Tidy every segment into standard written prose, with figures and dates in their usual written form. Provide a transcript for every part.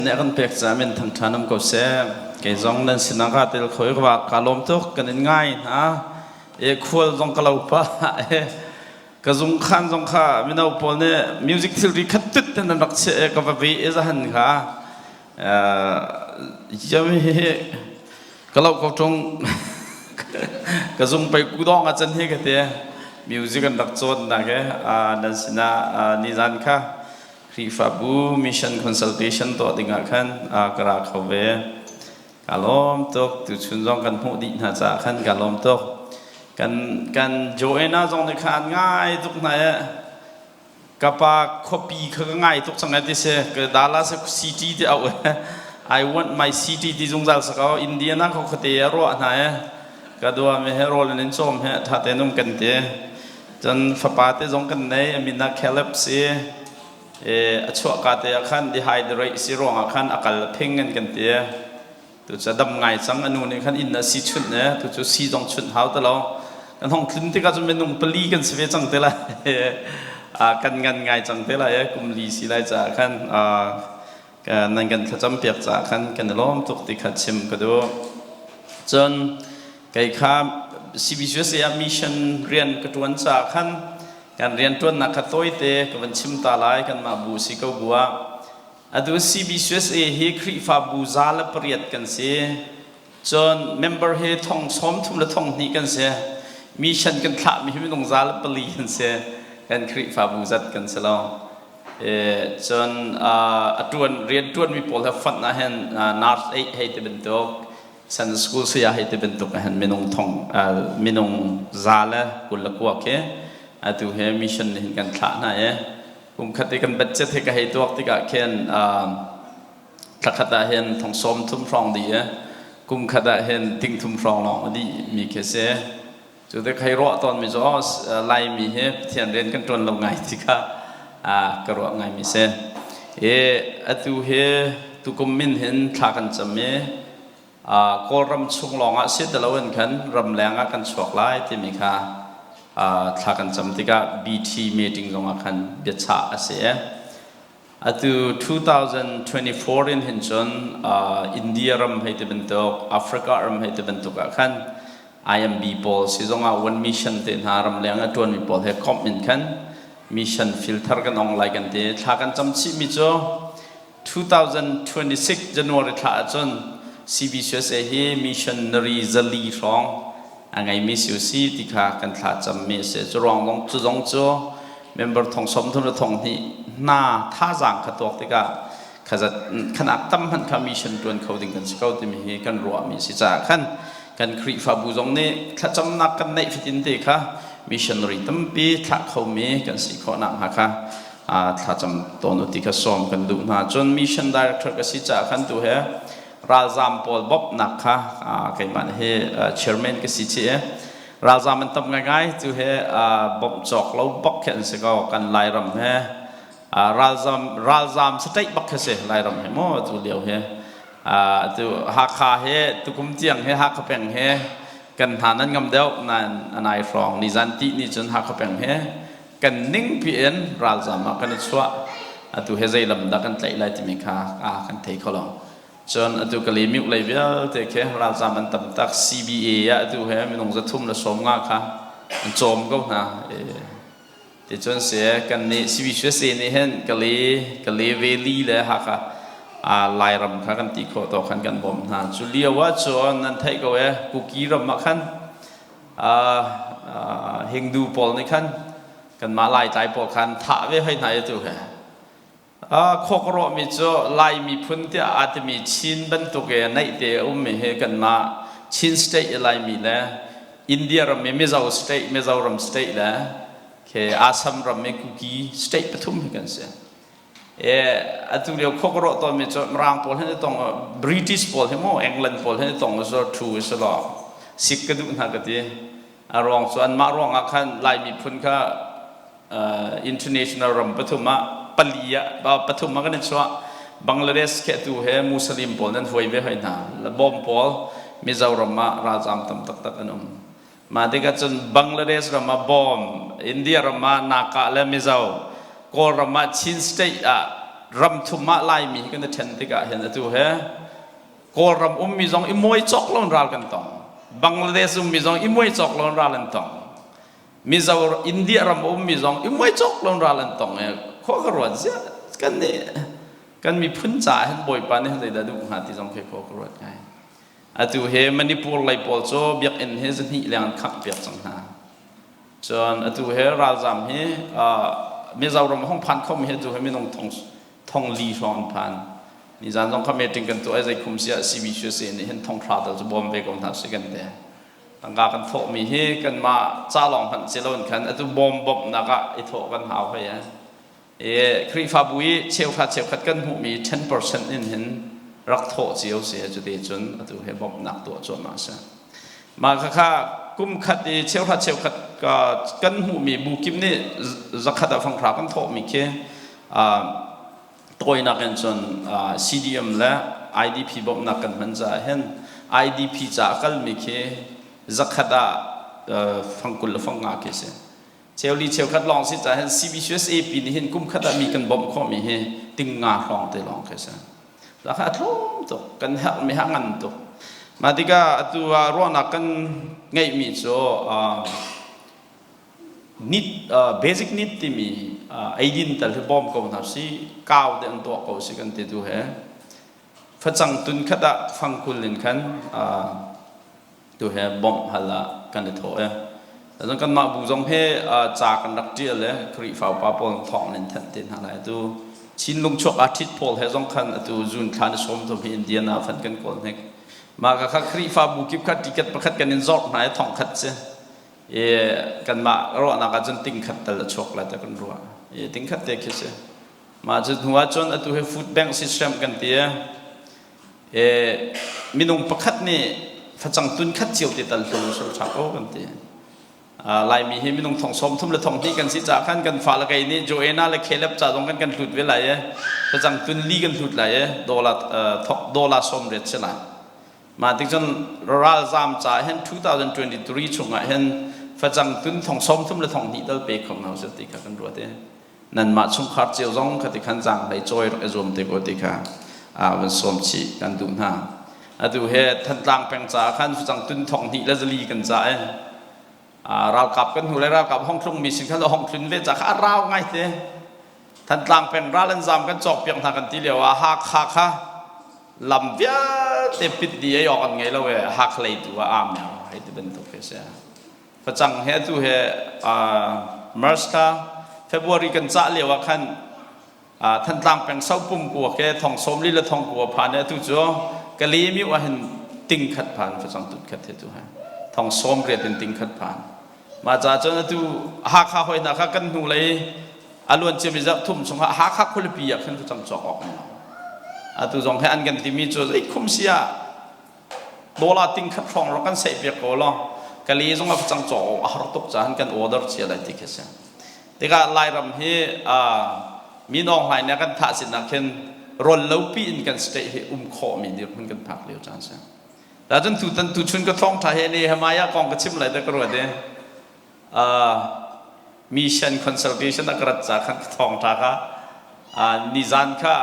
Nih a kan pek caah min thangṭhan um ko seh. Kei zong nan sinah kaa tel kho i ka lawm tuk. Kan in ngai hna. E khual zong ka lo pah. E ka zungkhan zong kha mino pawl nih music thilri khat tut ten an rak chiah e ka va ve e zahan kha. Yam hi ka lo ko ṭung. Ka zung pei kudong a can hi ka te. Music an rak cawn nak e nan sinah nizan kha Khrihfabu mission consultation tuah dingah khan ka ra kho ve. Ka lawm tuk. Tuchun zong kan hmuh dih hna caah khan ka lawm tuk. Kan kan Joanna zong nih khan ngai tuk hna e. Ka pa khuapi kha ka ngai tuk cang ti si. Ka Dallas city ti au I want my city ti zungzal sa ko. Indiana kho khuate a ruah hna e. Ka dua me he rawl in cawm he tha te num kan ti. Cun fapa te zong kan nei, a min ah Caleb si. E, a chuahka te ah khan dehydrate si ruangah khan a kal a phing an kan ti. Tu cu a dam ngai cang, a nu nih khan inn ah si chunh ne, tu cu si zong chunh hau ti lo. Kan hong tlun tikah cun minung pali kan si ve cang te lai. Kan ngan ngai cang te lai, kum li si lai caah khan nan kan thlacam piak caah khan kan i lawm tuk ti kha chim ka duh. Cun kei kha CBCUSA ah mission rian ka ṭuan caah khan kan rianṭuannak kha tawite ka van chim ta lai kanmah bu si ko bu ah. Atu CBCUSA hi Khrihfabu 108 kan si. Cun member hi thong sawm thum le thong hnih kan si. Mission kan thlahmi hi minung 104 kan si. Kan Khrihfabu zat kan si lo. Cun a ṭuan rian ṭuanmi pawl he fonh ah hin nurse aid hei ti bantuk Sunday school saya hei ti bantuk ah hin minung thong minung 129 khi atu he mission nih hin kan thlah hna i kum khat i kan budget he ka hei tuak tikah khin thla khat ah hin thong sawm thum hrawng dih i kum khat ah hin ting thum hrawng lawng a dih mi khi si. Cu te khai ruah tawnmi cu Laimi hi Pathian rian kan ṭuan lo ngai ti kha ka ruah ngaimi si. I atu hi tukum min hin thla kan cam i Kawlram chung lawngah si ti loin khan ramleng ah kan chuak lai timi kha thla kan cam tikah BT meeting zongah khan biachah a si. Atu 2024 in hin cun India ram hei ti bantuk, Africa ram hei ti bantuk ah khan IMB pawl si zongah One Mission te hna ramleng a ṭuanmi pawl he komh in khan mission filter kan ong lai kan ti. Thla kan cam chihmi cu 2026 January thla ahcun CBCUSA hi missionary 400 hrawng a ngeimi si u si ti kha kan thla cammi a si. Cu ruang zong cu zong cu member thong sawm thum le thong hnih hna thazaang kha tuak tikah khazat khanak tam hmanh kha mission tuan kho ding kan si ko timi hi kan ruahmi si caah khan kan Khrihfabu zong nih thlacamnak kan neih fatin te kha missionary tampi thlah khomi kan si khawh nak hnga kha thlacam tawn u ti kha sawm kan duh hna. Cun mission director ka si caah khan tu he ralzam pawl bawmhnak kha keimah hi chairman ka si chih i ralzam an tam ngaingai cu he bawmh cawk lo bak khi an si ko kan Lairam he ralzam ralzam sataih bak khi si Lairam he maw tu lio he tu Hakha he tukum tiang he Hakha peng he kan hna nan ngam deuh nan anai hrawng nizan ti ni cun Hakha peng he kan ning pi in ralzam ah kan i chuah atu he zei lam dah kan tlaih lai timi kha kan thei kho lo. Cun atu Kalemiuk lei vialte khi ralzam an tam tak. CBA ah atu he minung 350 kha an cawm ko hna. Ti cun si kan nih CBCUSA nih hin Kale Kale Valley le Hakha Lairam kha kan ti khawh tawk khan kan bawmh hna. Cu lio ah cun nan theih ko e Kuki ram ah khan Hindu pawl nih khan kanmah Laitlai pawl khan thah ve hoi hna i tu he. Khua ka ruahmi cu Lai miphun tiah aa timi Chin bantuk i naihte a ummi hi kanmah Chin state i Laimi le India ram i Mizo state, Mizoram state le khi Assam ram i Kuki state pathum hi kan si. E, atu lio khua ka ruah tawnmi cu Mirang pawl hin tong British pawl hi maw England pawl hin tong cu thu si law sik ka duh hna ka ti. A ruang cu anmah ruangah khan Lai miphun kha international ram pathum ah pali ah pathum ah kan i chuah. Bangladesh khi atu he Muslim pawl nan huai ve hoi hna. Bawm pawl Mizoram ah ralzam tam taktak an um. Mah tikah cun Bangladesh ram ah bawm, India ram ah Naka le Mizo, Kawlram ah Chin state ah. ram thum ah Laimi hi kan i ṭhen tikah hin atu he Kawlram ummi zong i muai cawk lo in ral kan tong. Bangladesh ummi zong i muai cawk lo in ral an tong. Mizo India ram ummi zong i muai cawk lo in ral an tong i khua ka ruat ziah kan nih kan miphun caah hin Bawipa nih zeidah duh hnga ti zong khi khua ka ruat ngai. Atu he Manipur lei pawl cu biakinn hi zahnih leng an khangh piak cang hna. Cun atu he ralzam hi Mizoram hong phan khomi hi atu he minung thong thong li hrawng an phan. Nizan zong kha meeting kan tuah i zeikhum siah CBCUSA nih hin thong hra tal cu bawm ve ko hna si kan ti. Tangka kan thawhmi hi kanmah ca lawng hmanh si loin khan atu bawm bawmhnak ah i thawh kan hau hoi eh. I Khrihfabu i cheuhra cheukhat kan hmuhmi 10% in hin rak thawh cio si cuti cun atu he bawmhnak tuah cuahmah a si. Mah khakha kum khat i cheuhra cheukhat kan hmuhmi bu kip nih zakhat ah fanghra kan thawhmi khi tawinak in cun CDM le IDP bawmhnak kan hman caah hin IDP ca a kalmi khi zakhat ah fangkul le fangnga khi si. Cheuli cheukhat lawng si caah hin CBCUSAP nih hin kum khat ah mi kan bawmh khawhmi hi tingnga hrawng te lawng khi si. Lakha a tlawm tuk, kan herhmi ha ngan tuk. Mah tikah atu ah ruahnak kan ngeihmi cu need basic need timi eidin tal hi bawm ko hna si kau te an tuah ko si kan ti tu he facang tun khat ah fangkul in khan tu he bawmh hal ah kan i thawh e. Cun kanmah bu zong he ca kan rak ṭial e Khrihfa upa pawl thawng in thanh te hna lai. Atu Chinlung chuak aa ṭhit pawl he zong khan atu June thla ni sawm thum hi Indiana fan kan kawl hnik. Mah ka kha Khrihfa bu kip kha ticket pakhat kan in zawrh hna i thong khat si. I kanmah ruahnak ah cun ting khat tal a chuak lai ta kan ruah. I ting khat te khi si. Mah cu hnu ah cun atu hi food bank system kan ti e. Minung pakhat nih facang tun khat cio te tal hlung sul ṭha ko kan ti. Laimi hi minung thong sawm thum le thong hnih kan si caah khan kan fa le kei nih Joanna le Caleb ca zong kan kan hlut ve lai e. Facang tun li kan hlut lai e. Dollar thok dollar sawm riat si lai. Mah tik cun ralzam ca hin 2023 chungah hin facang tun thong sawm thum le thong hnih tal pe kho hna usih ti kha kan ruat e. Nanmah chungkhar cio zong kha ti khan zaanghlei cawi rak i zuam te ko ti kha van sawm chih kan duh hna. Atu he Thantlang peng caah khan facang tun thong hnih le zali kan cah i ralkap kan hnu le ralkap hong tlung mi sin khan hong tlun ve ca kha a rau ngai te. Thantlang peng ral an zam kan cawk piak hna kan ti lio ah Hakha kha lam vialte pit dih ei awk an ngei lo e Hakha lei tu ah aam hei ti bantuk khi si. Facang he atu he March thla February kan cah lio ah khan Thantlang peng Sopum kua ke thong sawm li le thong kua phan atu cu Kalemiu ah hin ting khat phan facang tut khat he tu he thong sawm riat in ting khat phan mah ca cun atu Hakha hoi hna kha kan hnu lei a luan ciami zarh thum chungah Hakha khualipi ah khan facang cawk awk an lo atu zong he an kan timi cu zei khum si ah Dollar ting khat hrawng rak kan seih piak ko law kali zong a cang caw a har tuk caah kan order chia lai ti khi si. Tikah Lairam hi mi nawng hlai nih kan thah sin ah khin rawl lo pi in kan state hi um khawh mi dirhmun kan phak lio caan si. Ta cun tutan tuchun ka thawng tha he ni Nehemiah kong ka chim lai te ka ruat i mission consultation a ka rat ca khan ka thawng tha kha nizan kha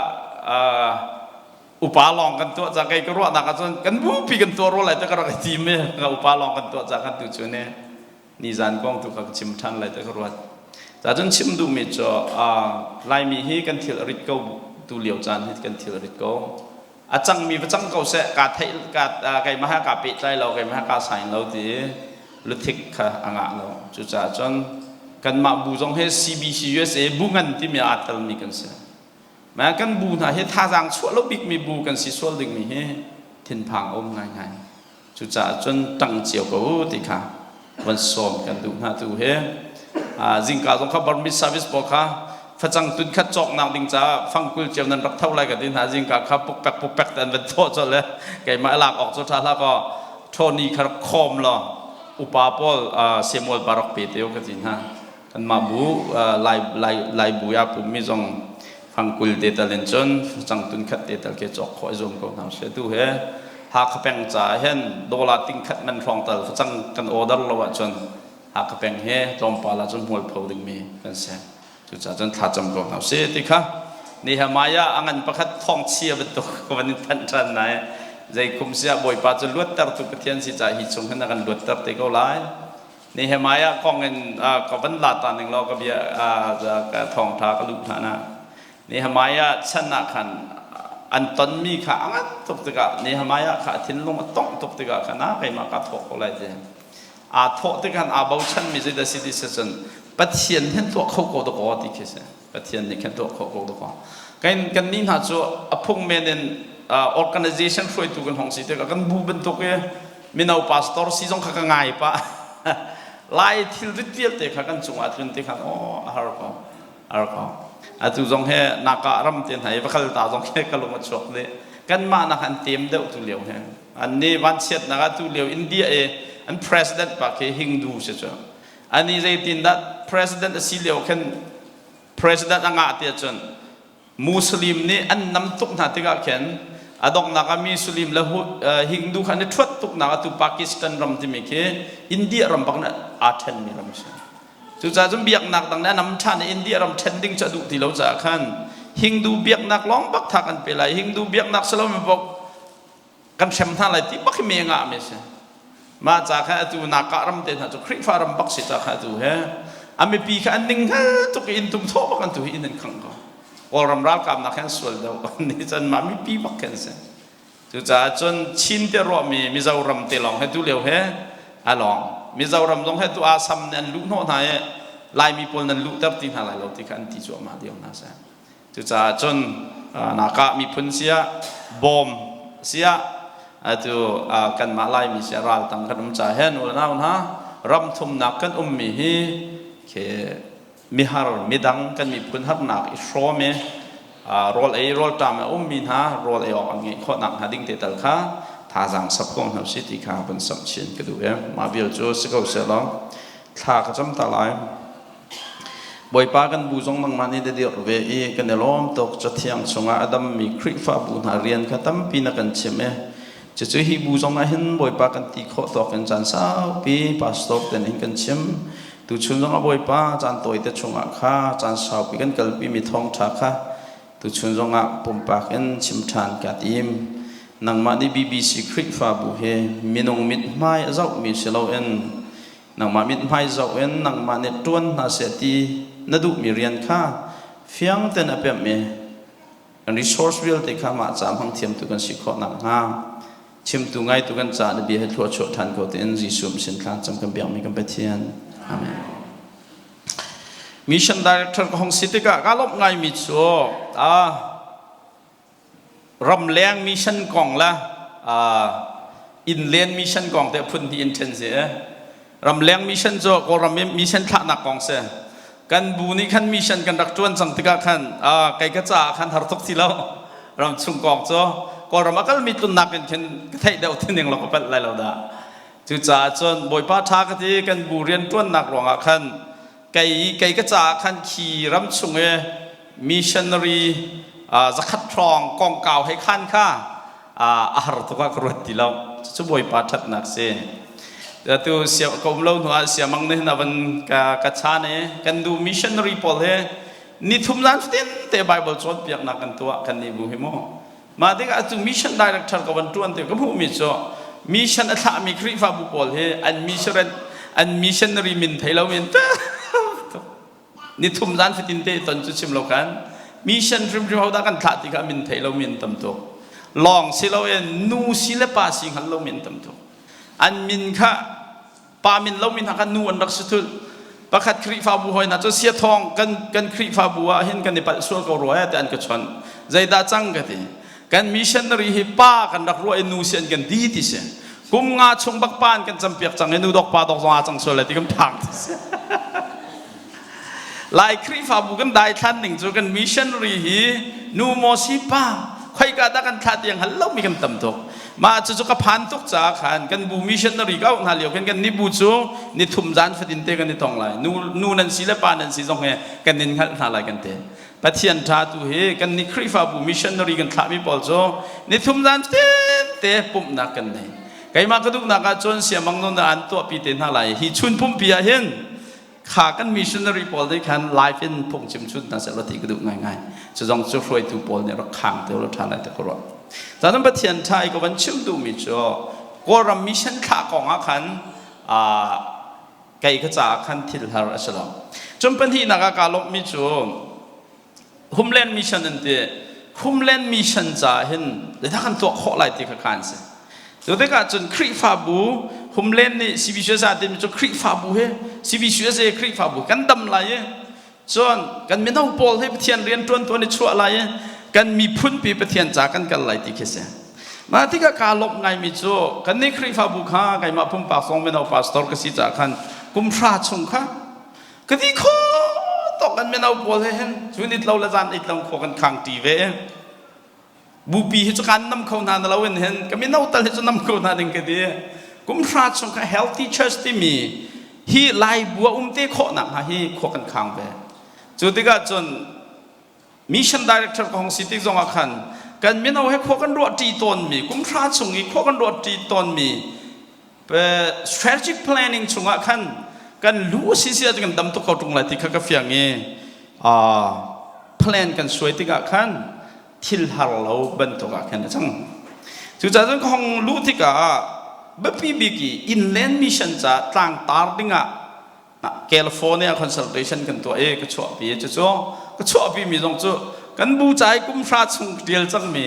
upa lawng kan tuah ca kei ka ruahnak ahcun kan bupi kan tuah rua lai te ka rak i tim i ka upa lawng kan tuah ca kan tu cu ne nizan kong tu kha ka chim ṭhan lai te ka ruat ca cun chim duhmi cu Laimi hi kan thil a rit ko tu lio caan hi kan thil a rit ko a cangmi va cang ko seh ka theih ka keimah ha ka pehtlai lo keimah ha ka sign lo ti luthik kha a ngah lo cucaah cun kanmah bu zong hi CBC USA bu ngan timi aa telmi kan si Mah kan bu hna hi thazaang chuah lo bikmi bu kan si sual dingmi hi thinphang a um ngaingai. Cucaah cun ṭang cio ko u ti kha van sawm kan duh hna tu hi. Zingka zong kha Burmese service pawl kha facang tun khat cawknak ding caah fangkul cio nan rak tho lai ka ti hna zingka kha pukpek pukpek te an van thawh colh le keimah lak awk cu ṭha hlah kaw Tony kha rak khawm law upa pawl Samuel pa rak pe te u ka ti hna. Kanmah bu Lai Lai Lai bu ah pummi zong fangkul te tal in cun cangtun khat te tal ke cawk khawh i zuam ko hna usih. Atu he Hakha peng caah hin dollar ting khat man hrawng tal facang kan order lo ahcun Hakha peng he tlawmpal ahcun hmualpho dingmi kan si. Cucaah cun thlacam ko hna usih ti kha Nehemiah a ngan pakhat thawngchia bantuk ka van in thanh ṭhan nai. Zei kum siah Bawipa cu luattertu Pathian si caah hi chung hin a kan luatter te ko lai. Nehemiah kong in ka van la ta ning law ka bia ka thawngṭha ka luh hlan ah Nehemiah chan ah khan an tonmi kha a ngan tuk tikah Nehemiah kha a thinlung a tongh tuk tikah khan ah keimah kaa thawh ko lai ti. Aa thawh tikhan aa bochanmi zeidah si ti si cun Pathian hin tuah kho ko dakaw ti khi si. Pathian nih khan tuah khawh ko dakaw. Kan kan nih hna cu a phung men in organization hruaitu kan hong si tikah kan bu bantuk i mino pastor si zong kha ka ngai pah. Lai thil rit vialte kha kan cungah tlun ti khan aw a har ko. Har ko. Atu zong he naka ram te hna i va kal ta zong he ka lung a chuak dih. Kanmah nak an tem deuh tu lio he. An nih vanchiatnak ah tu lio India i an president pa khi Hindu si cu. Ani zeitindah president a si lio khin president a ngah ti ahcun Muslim nih an nam tuk hna tikah khin a donghnak ah Muslim le Hindu kha an i ṭhuat tuknak atu Pakistan ram timi khi India ram bak nih aa ṭhenmi ram a si. Cucaah cun biaknak dang nih a nam ṭhan i India ram ṭhen ding cu a duh ti lo caah khan Hindu biaknak lawng bak tha kan pe lai. Hindu biaknak si lomi bok kan hrem hna lai ti bak hi me ngah mi si mah ca kha atu naka ram te hna cu Khrihfa ram bak si ca kha atu he a mipi kha an ning hngal tuk i inn tum thawh bak an tu hi inn an khang ko Kawlram ralkap nak khan sual deuh ni cun mah mipi bak khan si cucaah cun Chin te ruahmi Mizoram te lawng he tu lio he a lawng Mizoram zong he tu Assam nih an luh hnawh hna i Laimi pawl nan luhter ti hna lai lo ti kha an ti cuahmah lio hna si Cucaah cun naka miphun siah bawm siah atu kanmah Laimi siah raltang kan um ca he nu le nau hna ram thumnak kan ummi hi khi mihar midang kan miphun harnak i hrawm i rawl ei rawlṭam a ummi hna rawl ei awk an ngeih khawh nak hnga ding te tal kha thazaang sap ko hna si ti kha vun samh chin ka duh e mah vial cu si ko seh law thla ka cam ta lai. Bawipa kan bu zong nangmah nih na dirh ve i kan i lawm tuk. Cathiang chungah a dammi Khrihfabu hna rian kha tampi na kan chimh i cucu hi bu zong ah hin Bawipa kan ti khawh tawk in caan saupi pastor ten in kan chim. Tuchun zong ah Bawipa caan tawite chungah kha caan saupi kan kalpimi thawngṭha kha tuchun zong ah pumpak in chim ṭhan kaa tim. Nangmah nih BBC Khrihfabu hi minung mithmai a zohmi si loin Nangmah mithmai zoh in nangmah nih ṭuan hna seh ti na duhmi rian kha fiang tein a pemh i kan resource vialte kha mah ca hmang thiamtu kan si khawh nakhnga chimtu ngaitu kan caah na bia hi thlua chuah ṭhan ko tiin Jesuh sin thla cam kan biakmi kan Pathian. Amen. Mission director ka hong si tikah ka lawmh ngaimi cu ah ramleng mission kong le innlen mission kong te phun hnih in ṭhen si. Ramleng mission cu Kawlram i mission thlahnak kong si. Kan bu nih khan mission kan rak ṭuan cang tikah khan kei ka caah khan har tuk ti lo. Ram chung kong cu Kawlram a kalmi tlunnak in khin ka theih deuh ti ning lo ka palh lai lo dah. Cucaah cun Bawipa ṭha ka ti kan bu rian ṭuannak ruangah khan kei kei ka caah khan khi ram chung i missionary zakhat hrawng kongkau hei khan kha a har tuk ah ka ruat ti lo. Cucu Bawipa ṭhatnak si. Atu sia ka um lo hnu ah siamang nih hin a van ka ka chan i kan du missionary pawl hi nithum zan fatin te Bible cawnpiaknak kan tuah kan nih bu hi mu. Mah tikah atu mission director ka van ṭuan ti ka hmuhmi cu mission a thlahmi Khrihfabu pawl hi an mission an missionary min thei lomi an nithum zan fatin te ton cu chim lo kan mission hrimhrim hodah kan thlah ti kha min thei lomi an tam tuk. Lawng si loin nu si le pa si hngal lomi an tam tuk. An min kha pa min lo min hna kha nu an rak si thul. Pakhat Khrihfabu hawi hna cu siathawng kan kan Khrihfabu ah hin kan i palh sual ko rua eh ti an ka chawnh. Zeidah cang ka ti. Kan missionary hi pa kan rak ruah i nu si an kan di ti si. Kum nga chung bak pa an kan campiak cang i nu dok pa dok zong aa cang sual lai ti kan phang ti si. Lai Khrihfabu kan daithlan ning cu kan missionary hi nu maw si pa khoika dah kan thlah tiang hal lomi kan tam tuk. Mah cucu ka phan tuk caah khan kan bu missionary ka auh hna lio khin kan ni bu cu ni thum zan fatin te kan i tong lai. Nu, nu nan si le pa nan si zong he kan in hngalh hna lai kan ti. Pathian ṭha tu hi kan ni Khrihfabu missionary kan thlahmi pawl cu ni thum zan fatin te pumhnak kan nei. Keimah ka duhnak ah cun siamang nun an tuahpi te hna lai. Hi chun pumpi ah hin. Kha kan missionary pawl nih khan live in phungchim chun hna seh law ti ka duh ngaingai. Cu zong cu hruaitu pawl nih rak khang te law ṭha lai ti ka ruah. Zanen Pathian ṭha i ka van chim duhmi cu Kawlram mission thlah kong ah khan kei ka caah khan thil har a si lo. Cun pahnihnak ah kaa lawmhmi cu Homeland Mission an ti. Homeland Mission caah hin zeidah kan tuah khawh lai ti kha khan si. Cu tikah cun Khrihfabu Homeland nih CBCUSA timi cu Khrihfabu he CBCUSA Khrihfabu kan dam lai i cun kan mino pawl he Pathian rian ṭuan tuan i chuah lai i kan miphun pi Pathian ca kan kal lai ti khi si. Mah tikah kaa lawmh ngaimi cu kan nih Khrihfabu kha keimah pumpak zong mino pastor ka si caah khan kum hra chung kha Ka ti kho tok kan mino pawl he hin chun it lo le zan it lo kho kan khang ṭi ve. Bupi hi cu kan nam kho hna na lo in hin ka mino tal hi cu nam kho hna ding ka ti. Kum hra chung kha healthy church timi hi lai bua um te khawh nak hnga hi khua kan khang ve. Cu tikah cun mission director ka hong si tik zongah khan kan mino he khua kan ruah ṭi tawnmi kum hra chung i khua kan ruah ṭi tawnmi strategic planning chungah khan kan lu si si ah kan dam tuk ko ṭung lai ti kha ka fiang i plan kan suai tikah khan thil har lo bantuk ah khan a cang. Cucaah cun ka hong luh tikah biapi bik i inland mission ca tlangtar dingah California consultation kan tuah i ka chuahpi. Cucu ka chuahpi mi zong cu kan bu ca i kum hra chung tial cangmi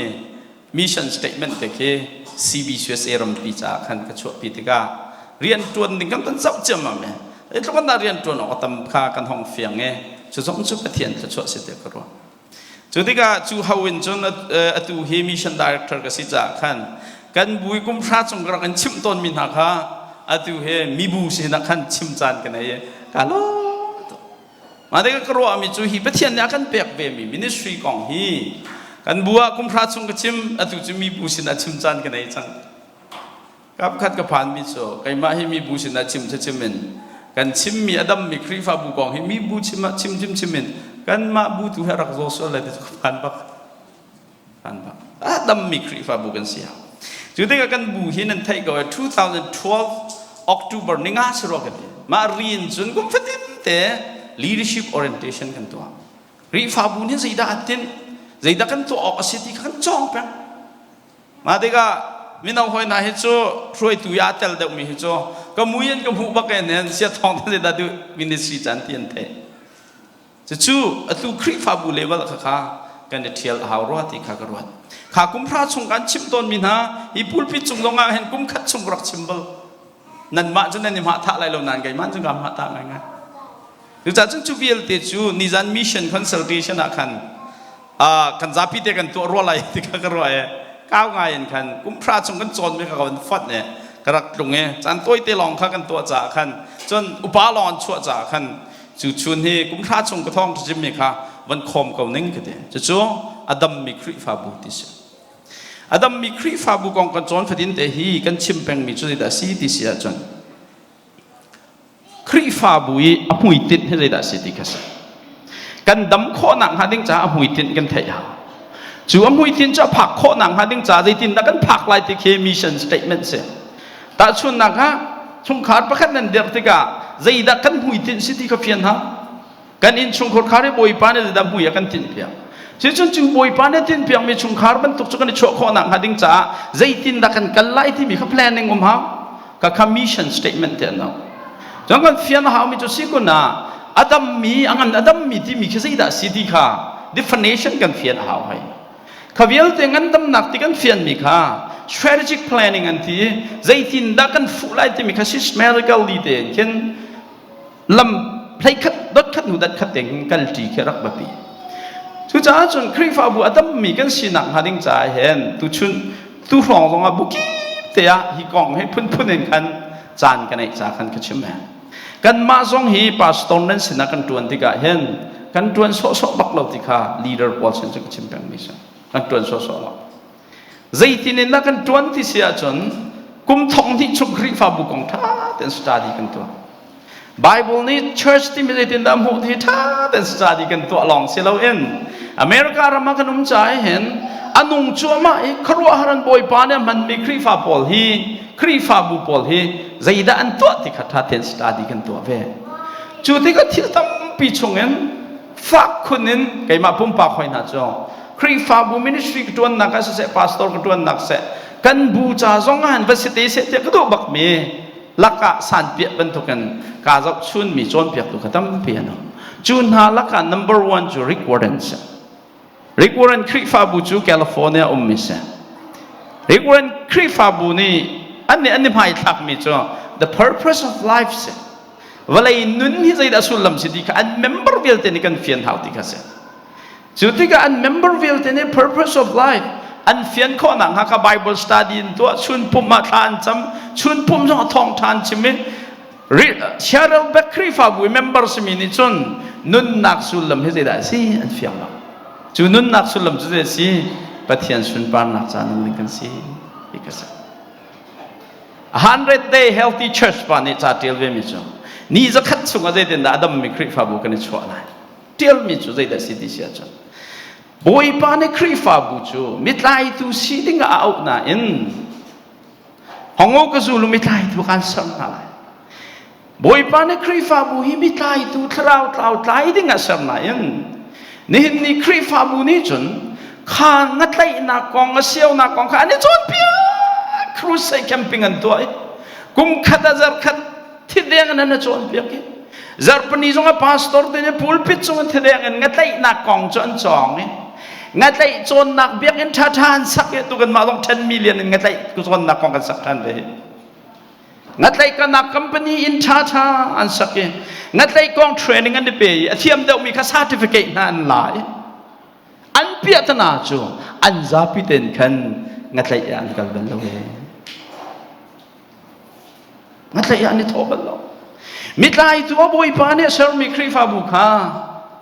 mission statement te khi CBCUSA rampi caah khan ka chuahpi tikah rian tuan ding kan kan zoh ciammam e. Zeitluk in dah rian tuan awk a tam kha kan hong fiang i cu zong cu Pathian thluachuah si te ka ruah. Cu tikah cu ho in cun atu hi mission director ka si caah khan kan bu i kum hra chung ka rak in chimh tawnmi hna kha atu hi mibu sinah khan chim caan ka nei i ka lawm tuk. Mah tikah ka ruahmi cu hi Pathian nih a kan pek vemi ministry kong hi kan bu ah kum hra chung ka chim atu cu mibu sinah chim caan ka nei cang. Kapkhat ka phanmi cu keimah hi mibu sinah chim chim in kan chimmi a dammi Khrihfabu kong hi mibu chim ah chim chim chim in kanmah bu tu hi a rak zaw sual lai ti cu ka phan bak. Phan bak. A dammi Khrihfabu kan si. Cu tikah kan bu hi nan theih ko 2012 October ni nga si rua ka ti. Mah ri in cun kum fatin te leadership orientation kan tuah. Khrihfabu nih zeidah a tinh, zeidah kan tuah awk a si ti kha kan cawng peng. Mah tikah mino hawi hna hi cu hruaitu i aa tel deuhmi hi cu ka mui in ka hmuh bak in hin sia thawng te dah duh ministry caan ti an theih. Cucu atu Khrihfabu level kha kha kan i ṭhial a hau rua ti kha ka ruat. Kha kum hra chung kan chimh tawnmi hna hi pulpit cung zong ah hin kum khat chung ka rak chim bal. Nanmah cu nan i hmah thah lai lo nain keimah cu kaa hmah thah ngaingai. Cucaah cun cu vialte cu nizan mission consultation ah khan kan zapi te kan tuah rua lai ti kha ka ruah i kau ngai in khan kum hra chung kan cawnmi kha ka van fonh i ka rak tlung i caan tawite lawng kha kan tuah caah khan cun upa lawng an chuah caah khan cu chun hi kum hra chung ka thawng chimmi kha van khawm ko ning ka ti. Cucu a dammi Khrihfabu ti si. A dammi Khrihfabu kong kan cawn fatin te hi kan chim pengmi cu zeidah si ti si ahcun Khrihfabu i a hmuitinh hi zeidah a si ti kha si. Kan dam khawhnak hnga ding caah a hmuitinh kan theih hau. Cu a hmuitinh cu a phak khawhnak hnga ding caah zeitindah kan phak lai ti khi mission statement si. Tahchunhnak ah chungkhar pakhat nan dirh tikah zeidah kan hmuitinh si ti kha fian hau. Kan innchungkhar khar i Bawipa nih zeidah hmui a kan tinhpiak. Cucun cu Bawipa nih tinhpiakmi chungkhar bantuk cu kan i chuah khawhnak hnga ding caah zeitindah kan kal lai timi kha planning um hau. Ka kha mission statement te an au. Cun kan fian a haumi cu si kun ah a dammi a ngan a dammi timi khi zeidah si ti kha definition kan fian a hau hoi. Kha vialte ngandamnak ti kan fianmi kha strategic planning an ti zeitindah kan fuh lai timi kha systematically tein khin lam hleikhat dotkhat hnu datkhat ding kalṭi khi rak biapi. Cucaah cun Khrihfabu a dammi kan sinak hnga ding caah hin tuchun tu hrawng zongah bukip te ah hi kong hi phunphun in khan caan ka neih ca khan ka chim he. Kanmah zong hi pastor nan sinah kan ṭuan tikah hin kan ṭuan sawhsawh bak lo ti kha leader pawl sin cu ka chim pengmi si. Kan ṭuan sawhsawh lo. Zeitin in dah kan ṭuan ti si ahcun kum thong hnih chung Khrihfabu kong ṭha tein study kan tuah. Bible nih church timi zeitindah hmuh ti ṭha tein study kan tuah lawng si loin America ram ah kan um caah hin a nung cuahmah i khuaruahhar an Bawipa nih a hmanmi Khrihfa pawl hi Khrihfabu pawl hi zeidah an tuah ti kha ṭha tein study kan tuah ve. Cu tikah thil tampi chungin fak khun in keimah pumpak hoi hna cu Khrihfabu ministry ka ṭuannak ah siseh, pastor ka ṭuannak seh, kan bu ca zong ah han va si te seh tiah ka duh bakmi lakah sanpiah bantukin kaa zohchunmi cawnpiaktu kha tampi an um. Cu hna lakah number one cu Rick Warren si. Rick Warren Khrihfabu cu California ummi si. Rick Warren Khrihfabu nih an nih an i hmaithlakmi cu the purpose of life si. Vawlei nun hi zeidah sullam si ti kha an member vialte nih kan fian hau ti kha si. Cu tikah an member vialte nih purpose of life an fian khawh nakhnga kha Bible study in tuah chun pumh ah thla an cam chun pumh zong ah thawngṭha an chim i Cheryl Beck Khrihfabu i member simi nih cun nunnak sullam hi zeidah a si an fiang lo. Cu nunnak sullam cu zei a si? Pathian sunparnak ca nung ding kan si ti ka si. 100 day healthy church pa nih ca ṭial ve mi cu ni zakhat chungah zeitindah a dammi Khrihfabu kan i chuah lai ṭialmi cu zeidah si ti si ahcun Bawipa nih Khrihfabu cu mitlaitu si ding ah a auh nain Hongo ka zulu mitlaitu kan ser hna lai. Bawipa nih Khrihfabu hi mitlaitu thlarau tlau tlai ding ah ser nain nihin ni Khrihfabu nih cun kha ngatlaihnak kong a sionak kong kha an i cawnpiak crusade camping an tuah i kum khat a zarh khat thideng in an i cawnpiak i zarhpini zong a pastor te nih pulpit cung in thideng in ngatlaihnak kong cu an cawng i ngatlaih cawnnak biakinn ṭhaṭha an sak i tu kanmah zong 10 million in ngatlaih cawnnak kong kan sak ṭhan ve hi Ngatlaih kanak company in ṭhaṭha an sak i ngatlaih kong training an i pe i a thiam deuhmi kha certificate hna an la i an piahtana cu an zapi ten khan ngatlaih ah an kal bal lo e. Ngatlaih ah an i thawh bal lo. Mitlaitu a Bawipa nih a sermi Khrihfabu kha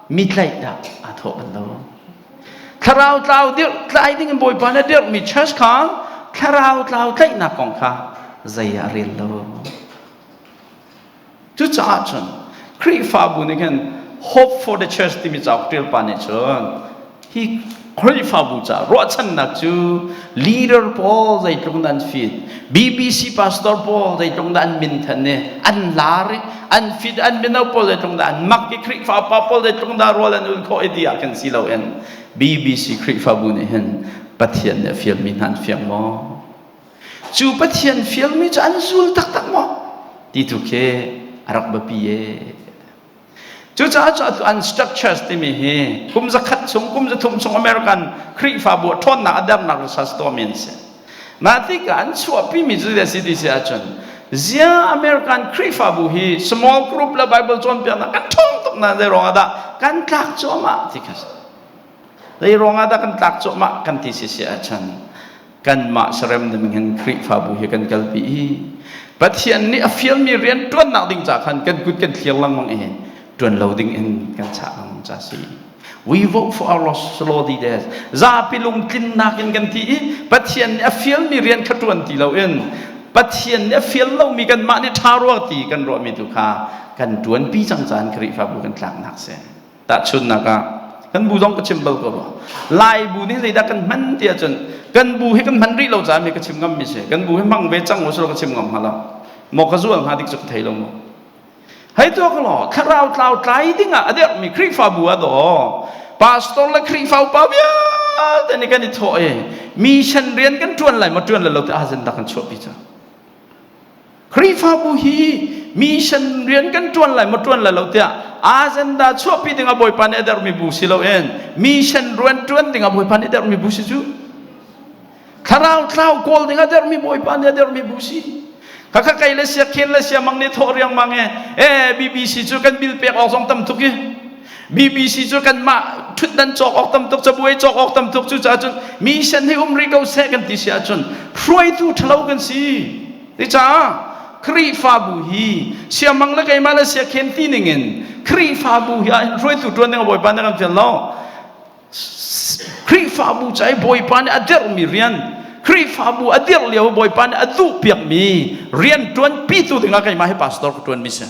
mitlaih ah aa thawh bal lo. Thlarau tlau dirh tlai ding in Bawipa nih a dirhmi church kha thlarau tlau tlaihnak kong kha zei ah a rel lo. Cucaah cun Khrihfabu nih khan Hope for the Church timi cauk ṭial pa nih cun hi Khrihfabu ca ruahchannak cu leader pawl zeitluk dah an fit BBC pastor pawl zeitluk dah an minthan i an lar i an fit an mino pawl zeitluk dah an mak i Khrihfa pa pawl zeitluk dah rual an ul khawh i ti ah kan si loin BBC Khrihfabu nih hin Pathian nih a fialmi hna an fiang maw? Cu Pathian fialmi cu an zul taktak maw? Ti tu khi a rak biapi e. Cucaah cu atu an structures timi hi kum zakhat chung kum zathum chung American Khrihfabu a ṭhawnnak a dernak research tuahmi an si. Mah tikah an chuahpimi cu zeidah si ti si ahcun zia American Khrihfabu hi small group le Bible cawnpiaknak kan ṭhawng tuk na zei ruangah dah kan tlak cuahmah ti kha si. Zei ruangah dah kan tlak cuahmah kan ti si si ahcun kanmah serem ding hin Khrihfabu hi kan kalpi i Pathian nih a fialmi rian ṭuannak ding ca khan kan kut kan thlir lengmang i ṭuan lo ding in kan chah lengmang ca si. We vote for our slow leaders. Zapi lungtlinnak in kan ti i Pathian nih a fialmi rian kha ṭuan ti loin Pathian nih a fial lomi kanmah nih ṭha rua ti kan ruahmi tu kha kan ṭuanpi cang caan Khrihfabu kan tlaknak si. Tahchunhnak ah kan bu zong ka chim bal ko rua. Lai bu nih zeidah kan hman ti ahcun kan bu hi kan hman rih lo caah mi ka chim ngam mi si. Kan bu hi hmang ve cang usulaw ka chim ngam hnga lo. Maw ka zual hnga dik cu ka thei lo mu. Hei tuak law thlarau tlau tlai ding ah a dermi Khrihfabu ah daw pastor le Khrihfa upa vialte nih kan i thawh i mission rian kan ṭuan lai maw ṭuan lai lo ti agenda kan chuahpi cu. Khrihfabu hi mission rian kan ṭuan lai maw ṭuan lai lo tiah agenda chuahpi dingah Bawipa nih a dermi bu si loin mission rian ṭuan dingah Bawipa nih a dermi bu si cu thlarau tlau kawl dingah dermi Bawipa nih a dermi bu si khakha kei le sia khen le sia mang nih thawh riangmang e e BBC cu kan bil pek awk zong tam tuk i BBC cu kanmah ṭhutdan cawk awk tam tuk cabuai cawk awk tam tuk cucaah cun mission hi um rih ko seh kan ti si ahcun hruaitu ṭhalo kan si Cucaah Khrihfabu hi siamang le keimah le siakhen ti ningin Khrihfabu hi ah hruaitu ṭuan ding Bawipa nih kan fial lo. Khrihfabu ca i Bawipa nih a dirhmi rian Khrihfabu a dirh lio Bawipa nih a duhpiakmi rian ṭuanpitu dingah keimah hi pastor ka ṭuanmi si.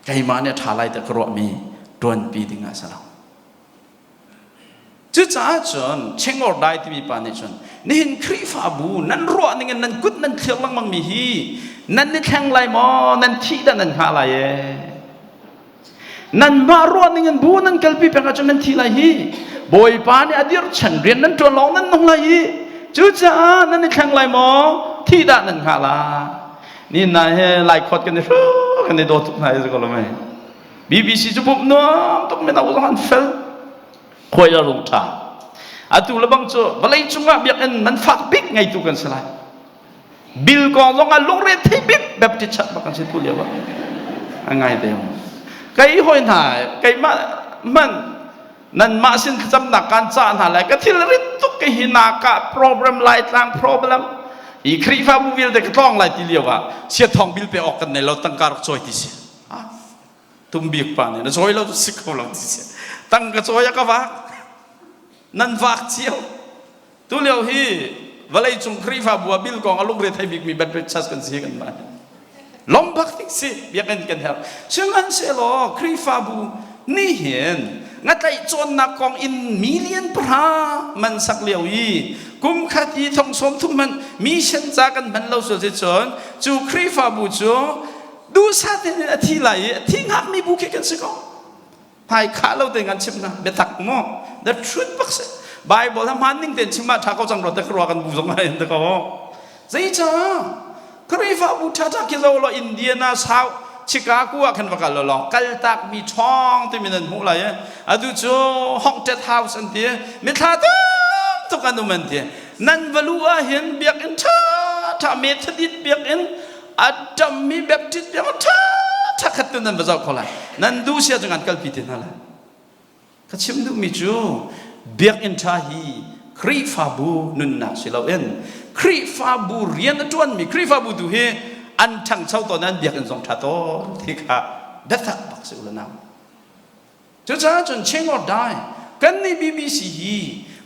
Keimah nih a ṭha lai tiah ka ruahmi ṭuanpi dingah a si lo. Cucaah cun Chengor Dai timi pa nih cun nihin Khrihfabu nan ruah ning in nan kut nan thlir lengmang mi hi nan i thleng lai maw nan thih dah nan hngah lai ee nanmah ruah ning in bu nan kalpi peng ahcun nan thi lai hi Bawipa nih a dirchan rian nan ṭuan lawng nan nung lai hi cucaah nan i thleng lai maw thih dah nan hngah la ni na he lai khawt kan i hru kan i daw tuk hna i ko lo mei BBC cu pumh nuam tuk mino zong an fel khuai a rung ṭha atu le bang cu vawlei cungah biakinn man fak bik ngeitu kan si lai Bill kong zong ah lungre thei bik Baptist church bak kan si tu lio ah a ngai te kei hoi hna keimah man nanmah sin thlacamnak kan cah hna lai ka thil rit tuk ke hi naka problem lai tlang problem i Khrihfabu vialte ka tlawng lai ti lio ah siathong bil pe awk kan nei lo tangka rak cawi ti si tumbik pa nih na cawi lo si ko lo ti si tangka cawi a ka vak nan vak cio Tulio hi vawleicung Khrihfabu ah bil kong a lungre thei bikmi Baptist Church kan si kan mah. Lombak tik si biakinn kan herh. Sihmanhsehlaw Khrihfabu nih hin ngatlaih cawnnak kong in million pahra man sak lio i kum khat i thong sawm thum hmanh mission ca kan hman lo sual si cun cu Khrihfabu cu duhsah tein a thi lai i a thi hngakmi bu khi kan si ko. Hmai khah lo tein kan chim hna biatak maw the truth bak si Bible ha hmaan ning tein chim ah ṭha ko cang rua te ka rua kan bu zong ah in te ko zeicah Khrihfabu ṭha ṭha khi zo law Indiana South Chicago ah khan va kal law kaltak mi ṭhawng timi nan hmuh lai atu cu Haunted House an ti mithla tam tuk an um an ti nan va luh ah hin biakinn ṭha ṭha Methodist biakinn a ṭammi Baptist biakinn ṭha ṭha khat tu nan va zoh kho lai nan duh sia cu ngan kalpi te hna lai ka chim duhmi cu biakinn ṭha hi Khrihfabu nunnak si loin Khrihfabu rian a ṭuanmi Khrihfabu tu hi an ṭhangcho tawn an biakinn zong ṭha tawn ti kha biatak bak si u le nau Cucaah cun change or die kan nih BBC hi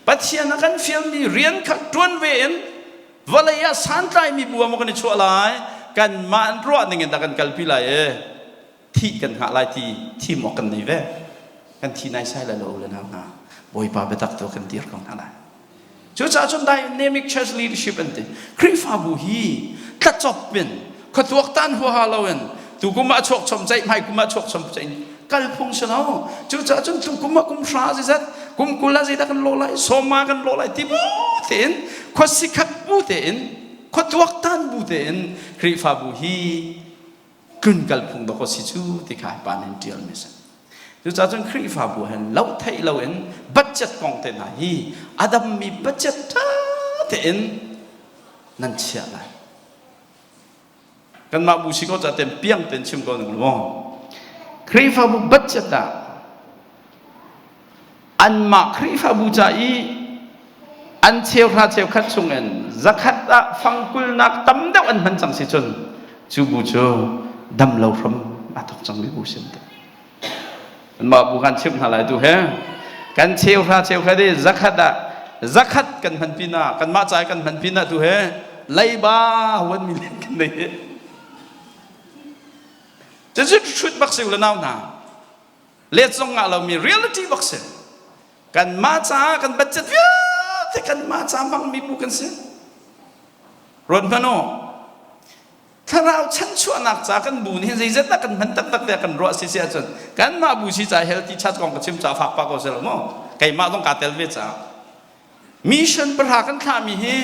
Pathian a kan fialmi rian kha ṭuan ve in vawlei ah santlaimi bu ah maw kan i chuah lai kanmah ruah ning in dah kan kalpi lai i thih kan hngah lai ti thim awk kan nei ve kan thi naisai lai lo u le nau hna Bawipa biatak tu kan dir ko hna lai Cucaah cun dynamic church leadership an ti. Khrihfabu hi tlacop in khuatuaktan huaha loin tukum ah chuak chom ceih hmai kum ah chuak chom ceih kal phung si lo. Cucaah cun tukum ah kum hra zeizat kum 20 ah zeidah kan lawh lai sawma kan lawh lai ti bu tein khuasikhat bu tein khuatuaktan bu tein Khrihfabu hi tlun kal phung dawk si cu ti kha pa nih ṭial mi si. Cucaah cun Khrihfabu hen loh theih loin budget kong te hna hi a dammi budget ṭha tein nan chiah lai. Kanmah bu si ko ca ten piang tein chim ko ning law. Khrihfabu budget ah anmah Khrihfabu ca i an cheuhra cheukhat chungin zakhat ah fangkulnak tam deuh an hman cang si cun cu bu cu dam lo hram a thok cangmi bu sin te mah bu kan chimh hna lai tu he kan cheuhra cheukhat i zakhat ah zakhat kan hman pinah kanmah ca kan hman pinah tu he leiba huan mi kan nei cucu hrut bak si u le nau hna let zong ngah lomi reality bak si kanmah caah kan budget vialte kanmah ca hmangmi bu kan si ruat hmanh u thlarau chanchuahnak ca kan bu nih zeizat dah kan hman taktak tiah kan ruah si si ahcun kanmah bu si ca healthy church kong ka chim ca fak pa ko seh lo maw keimah zong kaa tel ve caah Mission pahra kan thlahmi hi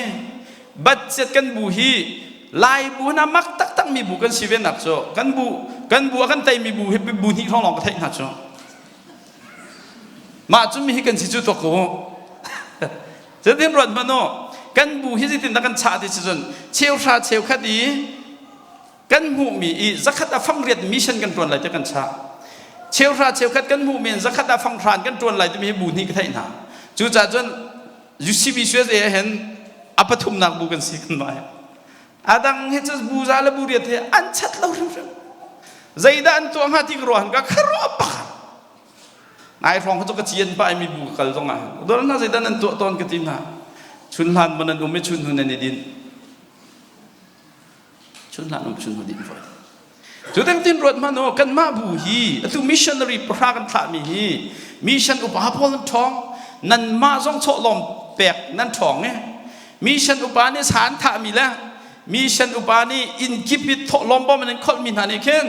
budget kan bu hi Lai bu hna mak taktak mi bu kan si ve nak cu kan bu kan bu a kan teimi bu hi bu hnih hrawng lawng ka theih hna cu mah cu mi hi kan si cu tuak ko cutin ruat hmanh u kan bu hi zeitin dah kan chah ti si cun cheuhra cheukhat i kan hmuhmi i zakhat a fang riat mission kan ṭuan lai ti kan chah cheuhra cheukhat kan hmuhmi in zakhat a fang hran kan ṭuan lai timi hi bu hnih ka theih hna cucaah cun UCB USA ah hin a pathumnak bu kan si kan mah a dang hi cu bu za le bu riat hi an chat lo hrimhrim zeidah an tuah hnga ti ka ruah ka kharuah pakhat nai hrawng cu ka cian pa mi bu ka kal zong ah dor hna zeidah nan tuah tawn ka ti hna chun hlan man an um i chun hnu nan i din Chun hlan um chun hnu din voi. Cu ding tin ruat hmanh u kanmah bu hi atu missionary pahra kan thlahmi hi mission upa pawl an ṭhawng. Nanmah zong chawhlawm pek nan ṭhawng i mission upa nih sa an thahmi le mission upa nih inn kip i thawhlawm bawm in an kholhmi hna nih khin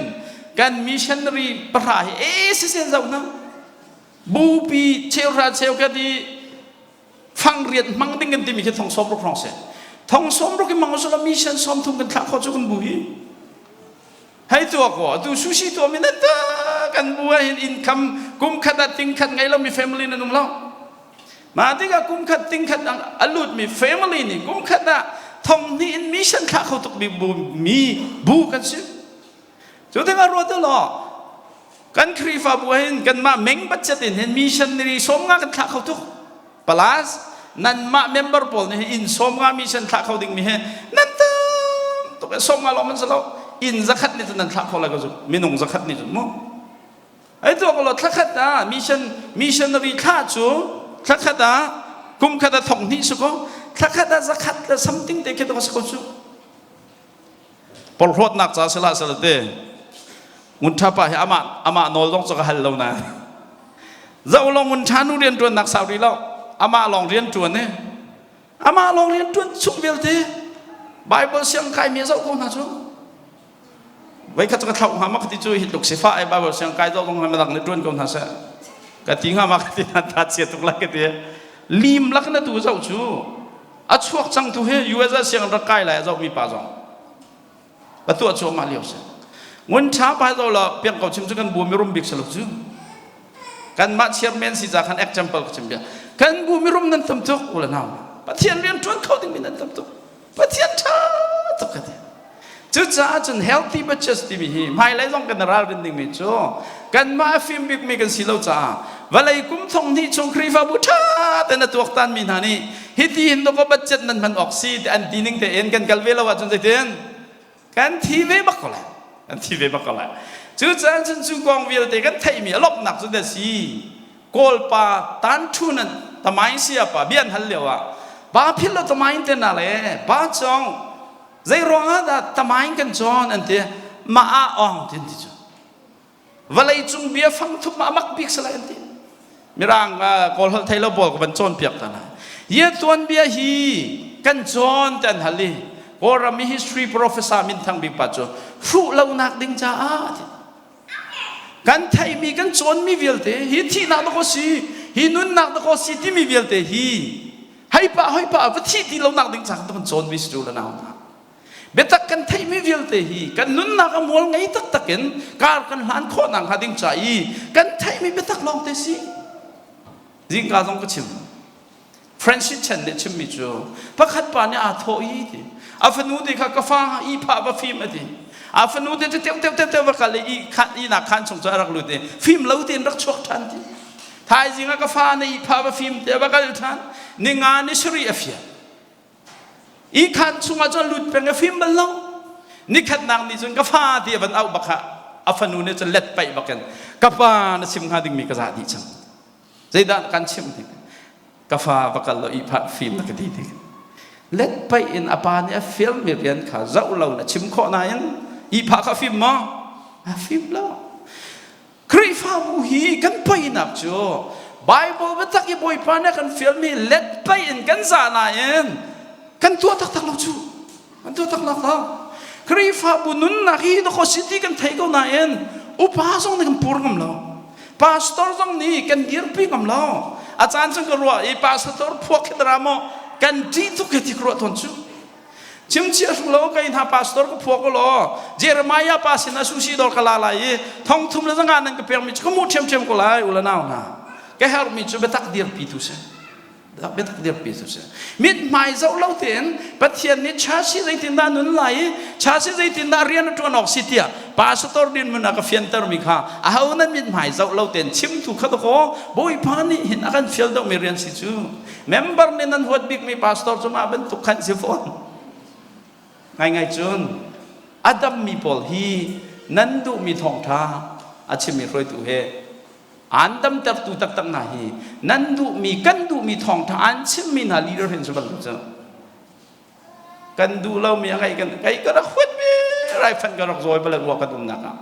kan missionary pahra hi e sisen zoh hna bupi cheuhra cheukhat i fangriat hmang ding kan timi khi thong 60 hrawng si. Thong 60 i hmang usula mission 30 kan thlah khawh cu kan bu hi. Hei tuah ko atu sushi tuah mi nan ta kan bu ah hin income kum khat ah ting khat ngei lo mi family nan um lo. Mah tikah kum khat ting khat a lut mi family nih kum khat ah thong hnih in mission thlah kho tuk mi bu mi bu kan si. Cu tikah ruat u law kan Khrihfabu hin kanmah meng budget in hin missionary 50 kan thlah kho tuk. Plus nanmah member pawl nih inn 50 mission thlah kho ding mi he nan tam tuk 50 lawng man si lo inn 100 nih cun nan thlah kho lai ko cu minung 100 nih cun mu. Ai tuak lo thlakhat ah mission missionary thlah cu thlakhat ah kum khat ah thong hnih si ko thlakhat ah 100 le something te khi to si ko cu. Porhlawtnak ca sila sala te ngun ṭha pa hi amah amah nawl zong cu ka hal lo na zoh lo ngun ṭha nu rian ṭuannak sau rih lo amah lawng rian ṭuan i amah lawng rian ṭuan chung vialte Bible siang kai mi zoh ko hna cu voi khat cu ka thlauh hnga ma ka ti cu hi tluk sifah ai Bible siang kai zoh zong madang nih ṭuan ko hna seh ka ti hnga ma ka ti na ta chia tuk lai ka ti lim lak na tu zoh cu A chuak cang tu hi US ah sianginn rak kai lai a zohmi pa zong ka tuah cuahmah lio si. Ngun ṭha pa zo la piang ko chim cu kan bu mirum bik si lo cu. Kanmah chairman si ca khan example ka chim bia. Kan bu mirum nan tam tuk ula nau. Pathian rian ṭuan kho dingmi nan tam tuk. Pathian ṭha tuk ka ti. Cucaah cun healthy budget timi hi hmailei zong kan ralrin dingmi cu kanmah a fim bikmi kan si lo caah vawlei kum thong hnih chung Khrihfabu ṭha tein a tuaktanmi hna nih hiti hin dawkaw budget nan hman awk si ti an ti ning tein kan kal ve lo ahcun zeitin kan thi ve bak ko lai kan thi ve bak ko lai cucaah cun cu kong vialte kan theihmi a lawmhnak cu da si Kawlpa tan thu nan tamain sia pa bian hal lio ah ba phil lo tamain te na le ba chong Zei ruangah dah tamain kan cawn an ti mah ah ong tin ti cu vawlei cung bia fang thup ma amak bik salai an ti mirang kawl holh thei lo pawl ka van cawn piak ta na ye tuan bia hi kan cawn te an hal i kawlram i history professor min thang bik pa cu hruh lo nak ding caah ti kan theihmi kan cawnmi vialte hi thihnak dakaw si hi nunnak dakaw si timi vialte hi hei pa hoi pa va thih ti lonak ding ca kan cawnmi si la nau hna biatak kan theihmi vialte hi kan nunnak a mual ngei taktak in kar kan hlan khawh nak hnga ding ca i kan theihmi biatak lawng te si zingka zong ka chim Francis Chan nih chimmi cu pakhat pa nih aa thawh i ti a fanu te kha ka fa i phah va fim a ti a fanu te cu teu teu teu teu va kal i i khan ihnak khan chung cu a rak lut i fim lo tein rak chuak ṭhan ti thaizing ah ka fa na i phah va fim te va kal ṭhan ninga ni sarih a fial i khan chungah cun lut peng a fim bal lo nikhatnak ni cun ka fa ti a van auh bak ah a fanu nih cun let paih bakin ka pa na chim hnga dingmi ka za dih cang Zeidah kan chimh tik ka fa va kal lo i phah fim na ka ti tik let paih in a pa nih a fialmi rian kha zoh lo na chim khawh nain ihphah kha fim maw a fim lo Khrihfabu hi kan painak cu Bible biatak i Bawipa nih a kan fialmi let paih in kan zah nain kan tuah taktak lo cu An tuah tak lak lo. Khrihfabu nunnak hi dakaw si ti kan thei ko nain upa zong nih kan pur ngam lo. Pastor zong nih kan dirpi ngam lo. A caan cun ka ruah i pastor phuak khi dara maw kan ṭih tuk he ti ka ruah tawn cu. Chimchia hru lo kai hna pastor ka phuak law Jeremiah pa sin ah sushi dawr ka la lai i thong thum le zanga nan ka pek mi cu ka mu ṭhiamṭhiam ko lai ula nau hna. Ka herhmi cu biatak dirpi tu si. Biatak dirpi cu si. Mithmai zoh lo tein Pathian nih church hi zeitindah nun lai i church hi zeitindah rian a ṭuan awk si tiah pastor dinhmun ah ka fiantermi kha aho nan mithmai zoh lo tein chimtu kha dakaw Bawipa nih hin a kan fial deuhmi rian si cu. Member nih nan huat bikmi pastor cu mah bantuk khan si fawn. Ngaingai cun a dammi pawl hi nan duhmi thawngṭha a chimmi hruaitu he Aan damtertu taktak hna hi nan duhmi kan duhmi thawngṭha aan chimmi hna leader hin cu bantuk cu kan duh lomi a ngaih kan kai ka rak huatmi raifanh ka rak zawi bal rua kan umnak ah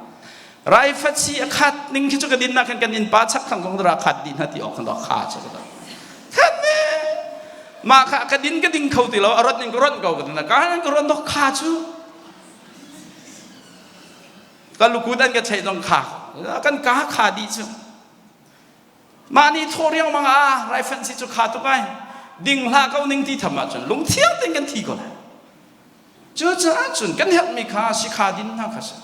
raifat si a khat ning khi cu ka dinnak khan kan innpa chak thang zong ra khat dih hna ti awk kan rak kha cu ka. Mah kha ka din ka ding kho ti lo, a rat in ka rat ko ka ti na. Ka ka rat dok kha cu. Ka lukut an ka cheih zong kha. Kan ka kha dih cu. Mah nih thaw riangmang ah raifanh si cu kha tuk ai. Ding hlah ko ning ti tham ahcun lungthiang tein kan thi ko lai. Cucaah cun kan herhmi kha sikha din hna kha si.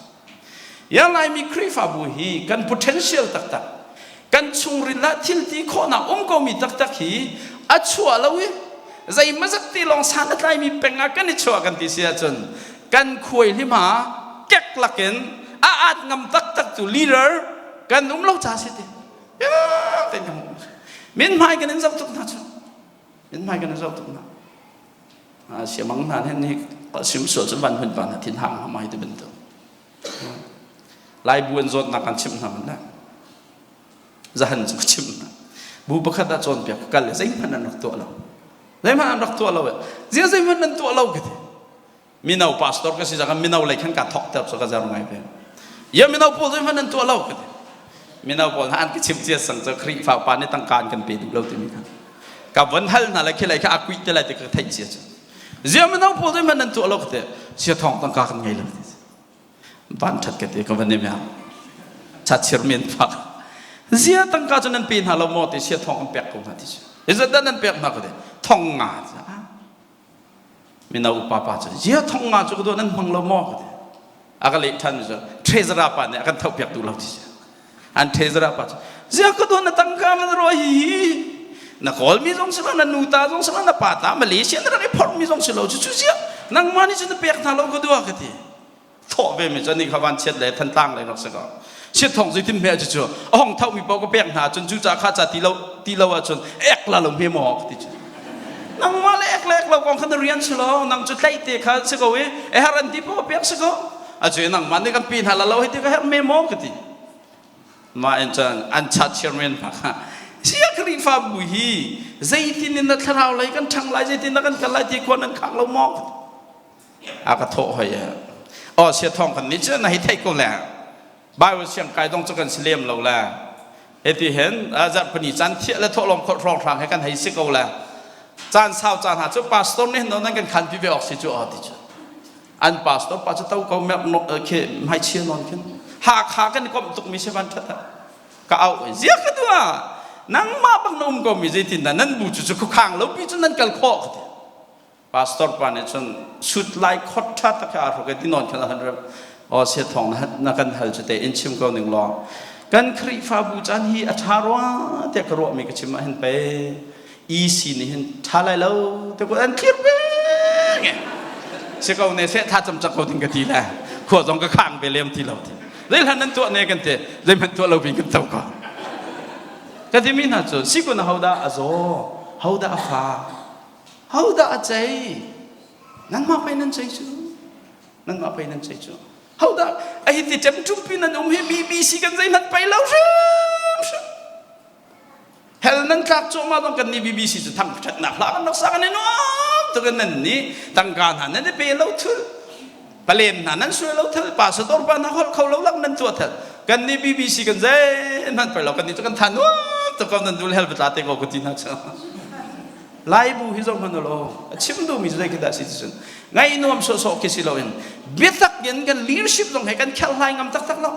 Ya Laimi Khrihfabu hi kan potential taktak, kan chungril ah thil ti khawhnak um komi taktak hi a chuah lo i zeimazat ti lawng san a tlaimi peng ah kan i chuah kan ti si ahcun kan khuai hlima kek lakin a at ngam taktak tu leader kan um lo ca si ti. Min hmai kan in zoh tuk hna cu. Min hmai kan in zoh tuk hna. Siamang hna nih nih sim sual cu van hun van thin hang mai ti bantuk. Lai bu an zawtnak kan chimh hna man zahan cu ka chimh hna. Bu pakhat ah cawnpiak ka kal le zeihmanh an rak tuah lo. Zeihmanh an rak tuah lo. Zia zeihmanh nan tuah lo ka ti. Mino pastor ka si zang mino lei khan ka thok ter cu ka zer ngai ve. Ya mino pawl zeihmanh nan tuah lo ka ti. Mino pawl hna an ka chimh cia sang cu Khrihfa pa nih tangka an kan pe duh lo timi kha. Ka von hal hna le khi lai kha a kuih te lai ti ka theih cia cu. Zia mino pawl zeihmanh nan tuah lo ka ti. Sia thong tangka kan ngei lo ti. Van ṭhat ka ti ka van i miang. Chachir men fak. Zia tangka cu nan pe hna lo maw ti sia thong an pek ko hna ti cu. Izat dah nan pek hna ka ti. Thong nga. Mino upa pa cu zia thong nga cu ka duh nan hmang lo maw ka ti. A ka leh ṭhan mi cu treasurer pa nih a kan thohpiak duh lo ti si. An treasurer pa cu zia ka duh na tangka man ruah hi hi na kawl mi zong si lo na nu ta zong si lo na pa ta Malaysia na rak i phorh mi zong si lo cu cu zia nangmah nih cun na pek hna lo ka duh ka ti. Thawh ve mi cu ni kha van chiat le thantlang le rak si ko. Chiat thong zeitin hme cu cu a hong tho mi paoh ka pek hna cun cu ca kha ca ti lo ti lo ahcun ek la lo hme maw ka ti cu. Nangmah le ek le ek lo kong kha na rian si lo nang cu tlaih te kha si ko i e har an ti paoh pek si ko. A cu nangmah nih kan pi hna la lo hei ti ka herh me maw ka ti. Mah in cun an chat chairman pa kha sia Khrihfabu hi zeitin in na thlarau lei kan ṭhang lai zeitin na kan kal lai ti khua nan khang lo maw a ka thawh hoi aw sia thong kan nih cu na hei theih ko le Bible siang kai dong cu kan si lem lo le hiti hin zarhpini caan thiah le thawhlawm khawlh hrawnghrang he kan hei si ko le caan sau caan hna cu pastor nih hin nan kan khan pi ve awk si cu aw ti cu an pastor pa cu to ko mek khi hmaichia non khin Hakha kan i komh tuk mi si van that ka au zia ka tua nangmah bak na um ko mi zeitin dah nan bu cu cu khukhang lo pi cu nan kal khawh ka ti Pastor pa nih cun sut lai khot ṭha tak he aa hruk i tinawn khan a han rem. Aw sia thawng na kan hal cu te in chim ko ning law kan Khrihfabu caan hi a ṭha rua tiah ka ruahmi ka chim ah hin pei EC nih hin ṭha lai lo te ko an thlir peng e si ko ne seh tha cam cak ko ding ka ti le khua zong ka khang ve lem ti lo ti zei hlan nan tuah ne kan ti zeihmanh tuah lo bin kan to ko ka timi hna cu si kun hodah a zaw hodah a fa Hodah a cei? Nangmah pei nan cei cu. Nangmah pei nan cei cu. Hodah a hi ti ṭemṭumpi nan um hi BBC kan zeihmanh pei lo hrimhrim. Hell nan tlak cuahmah dong kan nih BBC cu thangṭhatnak hla kan rak sa kan i nuam tuk in nan nih tangka hna nan i pe lo thul. Palen hna nan suai lo thal pastor pa hna holh kho lo lak nan tuah thal. Kan nih BBC kan zeihmanh pei lo kan nih cu kan tha nuam tuk ko nan dul hell va tla te ko ka ti hna cu. Laibu hi zoh hmanh ulaw a chim duhmi cu zei khi dah si ti cun ngaih nuam sawhsawh khi si loin biatak in kan leadership zong he kan kherhlai ngam taktak lo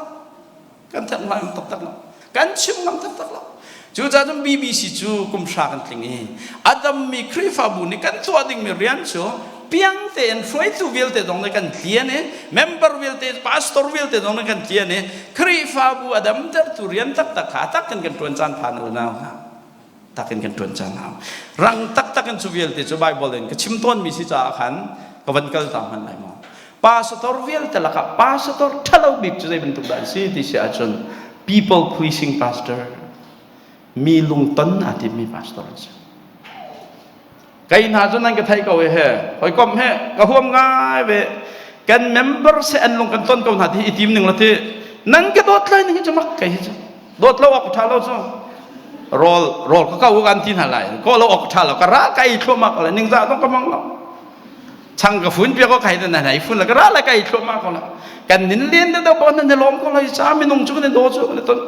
kan kherhlai ngam taktak lo kan chim ngam taktak lo cucaah cun BBC cu kum hra kan tling i a dammi Khrihfabu nih kan tuah dingmi rian cu piang tein hruaitu vialte zong nih kan tlian i member vialte pastor vialte zong nih kan tlian i Khrihfabu a damtertu rian taktak kha tak in kan ṭuan caan phan unau hna tak in kan ṭuan cang hau. Rang taktak in cu vialte cu Bible in ka chim tawnmi si caah khan ka van kal ta hman lai maw. Pastor vialte lakah pastor ṭhalo bik cu zei bantuk dah an si ti si ahcun people pleasing pastor mi lungton aa timmi pastor an si. Kei hna cu nan ka thei ko he hawikom he ka huam ngai ve kan member se an lung kan ton ko hna ti i tim ning la ti nan ka dawt lai ning hi cu mak kei hi cu dawt lo awk ṭha lo cu rawl rawl ka ko kan ti hna lai ko lo awk ṭha lo ka ra ka ei thluahmah ko lai ningzah zong ka mang lo chang ka fun pia ko kai na nai fun la ka ra la ka ei thluahmah ko la kan nin len de do ko nan lom ko lai cha minung cu kan do cu kan ton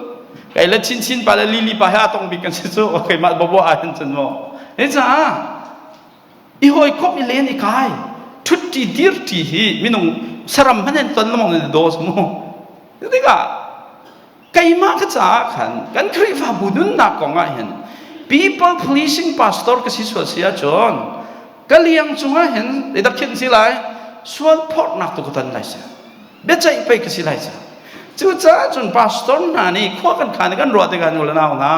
kai la chin chin pa le lili pa he atong bik kan si cu keimah bobo a hin cun mo he cha. I hawikomh i len i kai ṭhutṭi dirṭi hi minung saram hmanh in ton lengmang in daw mu. Tikah keimah ka caah khan kan Khrihfabu nunnak kong ah hin people pleasing pastor ka si sual si ahcun ka liang cungah hin zeidah khin si lai sual phorhnak tu ka ton lai si biaceih pei ka si lai ca. Cucaah cun pastor hna nih khua kan khan i kan ruah tikah nu le nau hna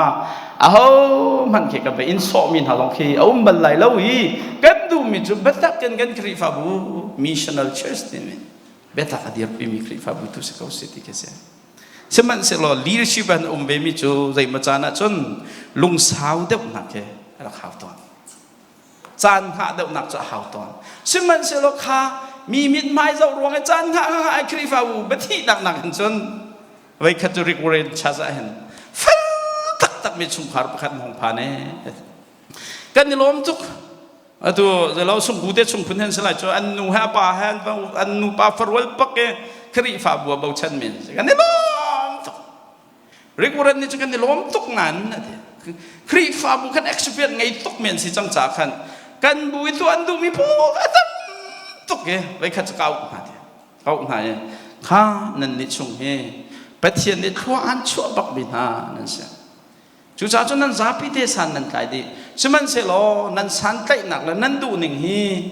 aho hmanh khi kan va in sawhmi hna zong khi a um bal lai lo i kan duhmi cu biatak in kan Khrihfabu missional church timi biatak a dirpimi Khrihfabu tu si ko si ti khi si. Sihmanhsehlaw leadership an um vemi cu zeimaw caan ah cun lungsau deuhnak khi a rak hau tawn. Caan hngah deuhnak cu a hau tawn. Sihmanhsehlaw kha mi mithmai zoh ruang i caan hngah hngah ai Khrihfabu biathihnak nak hin cun voikhat cu Rick Warren church ah hin fel taktakmi chungkhar pakhat hong phan ee. Kan i lawm tuk. Atu zelo sungku te chungphun hen si lai cu an nu he a pa he an nu pa farual pak i Khrihfabu a bochan mi an si. Kan i lawm tuk. Rick Warren nih cun kan i lawm tuk nain a ti. Khrihfabu khan expert ngei tuk men si cang ca khan kan bu i tuah an duhmi pawl a tam tuk i voikhat cu ka auh hna ti. Ka auh hna i kha nan nih chung hi Pathian nih thlua an chuah bak mi hna nan si. Cucaah cun nan zapi te san nan tlai dih. Sihmanhsehlaw nan santlaihnak le nan duhning hi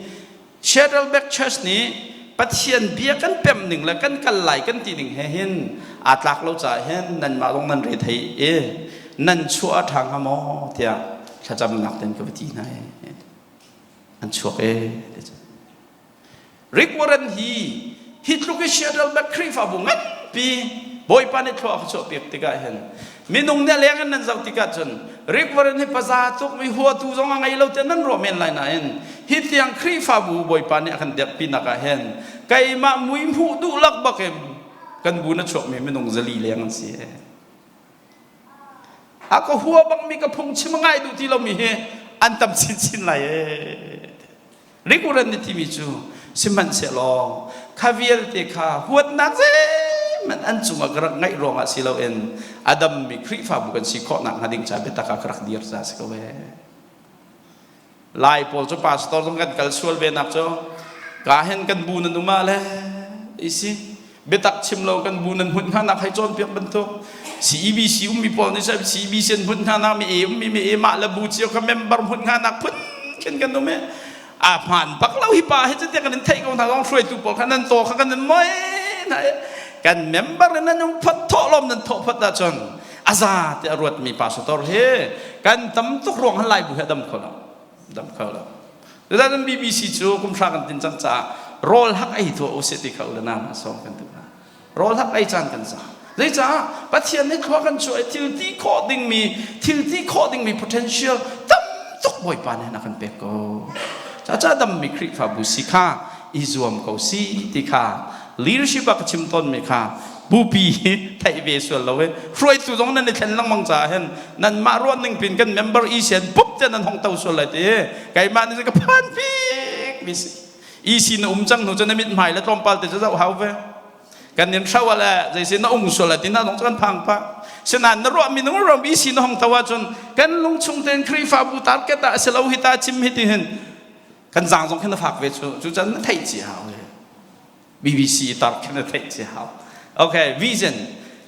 Saddleback Church nih Pathian bia kan pemh ning le kan kal lai kan ti ning he hin aa tlak lo caah hin nanmah zong nan re thei i nan chuah a ṭha hnga maw tiah thlacamnak ten ka va ti hna i an chuak e. Rick Warren hi hi tluk i Saddleback Khrihfabu nganpi Bawipa nih thlua a ka chuahpiak tikah hin minung nih a leng in nan zoh tikah cun Rick Warren hi paza tuk mi huatu zong a ngei lo tiah nan ruah men lai nain hi tiang Khrihfabu Bawipa nih a kan dirhpinak ah hin keimah mui hmuh duh lak bak in kan bu na chuakmi minung zali leng an si. A ka hua bangmi ka phungchim a ngai duh ti lomi hi an tam chinchin lai ee. Rikuran na timi cu sihmanhsehlaw kha vialte kha huatnak zeihmanh an cungah ka rak ngaih ruangah si loin a dammi Khrihfabu kan si khawhnak hnga ding ca biatak ah ka rak dir ca si ko ee. Lai pawl cu pastor zong kan kal sual ve nak cu ka hen kan bu nan um ah le isi biatak chim lo kan bu nan hmunh hna nak hei cawnpiak bantuk CEBC ummi pawl nih cun CEBC an hmunh hna nak mi e ummi mi e mah le bu cio kha member hmunh hna nak phun khin kan um e a hmaan bak lo hi pa hi cu tiah kan in theih ko hna zong hruaitu pawl kha nan taw kha kan in moi hna kan member in nan um phot thawh lom nan thawh phot ahcun a za ti a ruatmi pastor hi kan tam tuk ruang han lai bu he dam kho lo dam kho lo Cucaah BBC cu kum hra kan tin cang caah rawl hak ei tuah usih ti kha u le nau hna sawm kan duh hna. Rawl hak ei caan kan za. Zeicah Pathian nih thlua kan chuah i thil ti khawh dingmi thil ti khawh dingmi potential tam tuk Bawipa nih a kan pek ko. Caah dammi Khrihfabu si kha i zuam ko si ti kha leadership ah ka chim tawnmi kha bupi hi theih ve sual lo i hruaitu zong nan i thlen lengmang caah hin nanmah ruah ning pin kan member EC an pup te nan hong to sual lai ti keimah nih ka phan bik mi si EC na um cang hnu cu na mit hmai le tlawmpal te cu zoh hau ve kan nin hro le zeisi na ung sual lai ti na zong cu kan phang pah sinain na ruah mi nung rom EC na hong to ahcun kan lung chung tein Khrihfabu target ah a si lo hi ta chim hi ti hin kan zaang zong khin na fak ve cu cu can na theih ci hau BBC tar khin na theih ci hau. Okay, vision.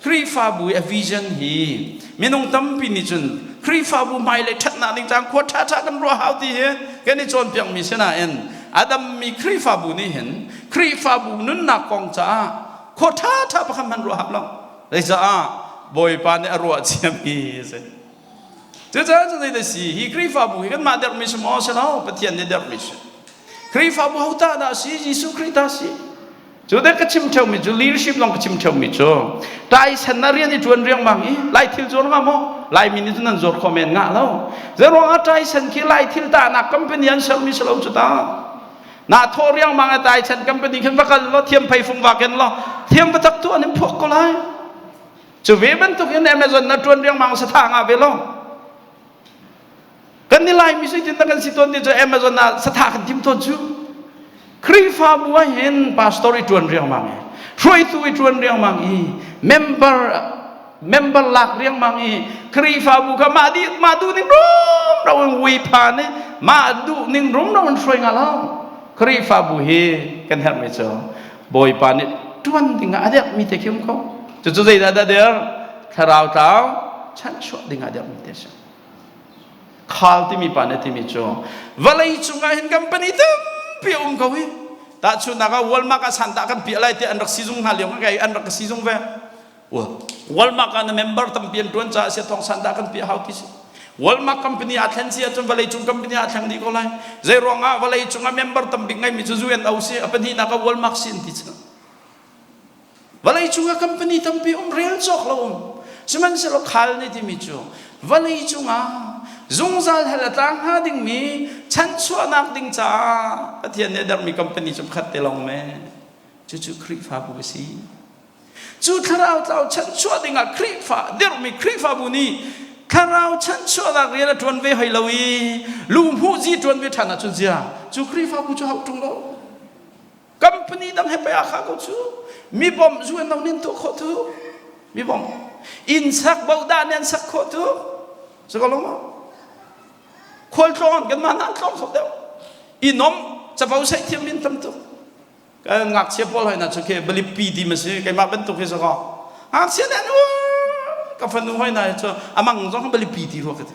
Khrihfabu i a vision hi minung tampi nih cun Khrihfabu hmailei ṭhatnak ding cang khua ṭhaṭha kan ruah hau ti hi kan i cawnpiakmi si nain a dammi Khrihfabu nih hin Khrihfabu nunnak kong caah khua ṭhaṭha pakhat hmanh ruah hau lo. Zeicah Bawipa nih a ruah ciami a si. Cucaah cu zei si hi Khrihfabu hi kanmah dermi si maw si lo Pathian nih dermi si. Khrihfabu ho ta dah si Jesuh Khrih ta si. Cu dek ka chim ṭheumi cu leadership lawng ka chim ṭheumi cu taisen na rian i ṭuan riangmang i lai thil zuar nga maw Laimi nih cun nan zuar kho men ngah lo. Zeiruang ah taisen khi lai thil tahnak company an sermi si lo cu ta. Na thawh riangmang a taisen company khin va kal law thiam phei fung va ken law thiam va tak tu an in phuak ko lai. Cu ve bantuk in Amazon na ṭuan riangmang satha ngah ve lo. Kan i Laimi zeitin dah kan si tawn ti cu Amazon ah satha kan tim tawn cu. Khrihfabu ah hin pastor i ṭuan riangmang i hruaitu i ṭuan riangmang i member Member lak riangmang i Khrihfabu kha mah dih mah duh ning rumro in vui phan i mah duh ning rumro in hruai nga lo. Khrihfabu hi kan herhmi cu Bawipa nih ṭuan ding ah a derhmi te khi um kho. Cucu zeidah dah der? Thlarau tlau chanchuah ding ah derhmi te si. Khal timi pa nih timi cu vawlei cungah hin company tampi a um ko hi. Tahchunhnak ah Walmart ah sandah kan piah lai tiah an rak sizung hna lio kai an rak ka sizung ve. Walmart ah na member tampi an ṭuan caah sia thawng sandah kan piah hau ti si. Walmart company aa thlen si ahcun vawleicung company aa thleng dih ko lai. Zei ruangah vawleicung ah member tambik ngeimi cu UNO si, a pahnihnak ah Walmart si an ti cang. Vawleicung ah company tampi um rel cawk lo um. Sihmanhsehlaw khal nih timi cu vawleicung ah zungzal hell a tla hnga dingmi chanchuahnak ding caah Pathian nih a dermi company cu pakhat te lawng me. Cucu Khrihfabu a si. Cu thlarau tlau chanchuah dingah Khrihfa dirhmi Khrihfabu nih thlarau chanchuahnak rian a ṭuan ve hoi lo i luhmuhzi ṭuan ve ṭhan ahcun zia cu Khrihfabu cu hauh ṭung lo. Company dang he pei aa khah ko cu. Mi bawmh zu an lo nin tuah khawh tu. Mi bawmh. Inn sak bodah nih an sak khawh tu. Si ko lo maw? Khualtlawn kanmah nan tlawng kho deuh. I nom capo saih thiam min tam tuk. Kan ngakchia pawl hoi na cu khi balipi ti ma si keimah bantuk hi sakaw ngakchia nih an ka fanu hoi na cu amang zong balipi ti rua ka ti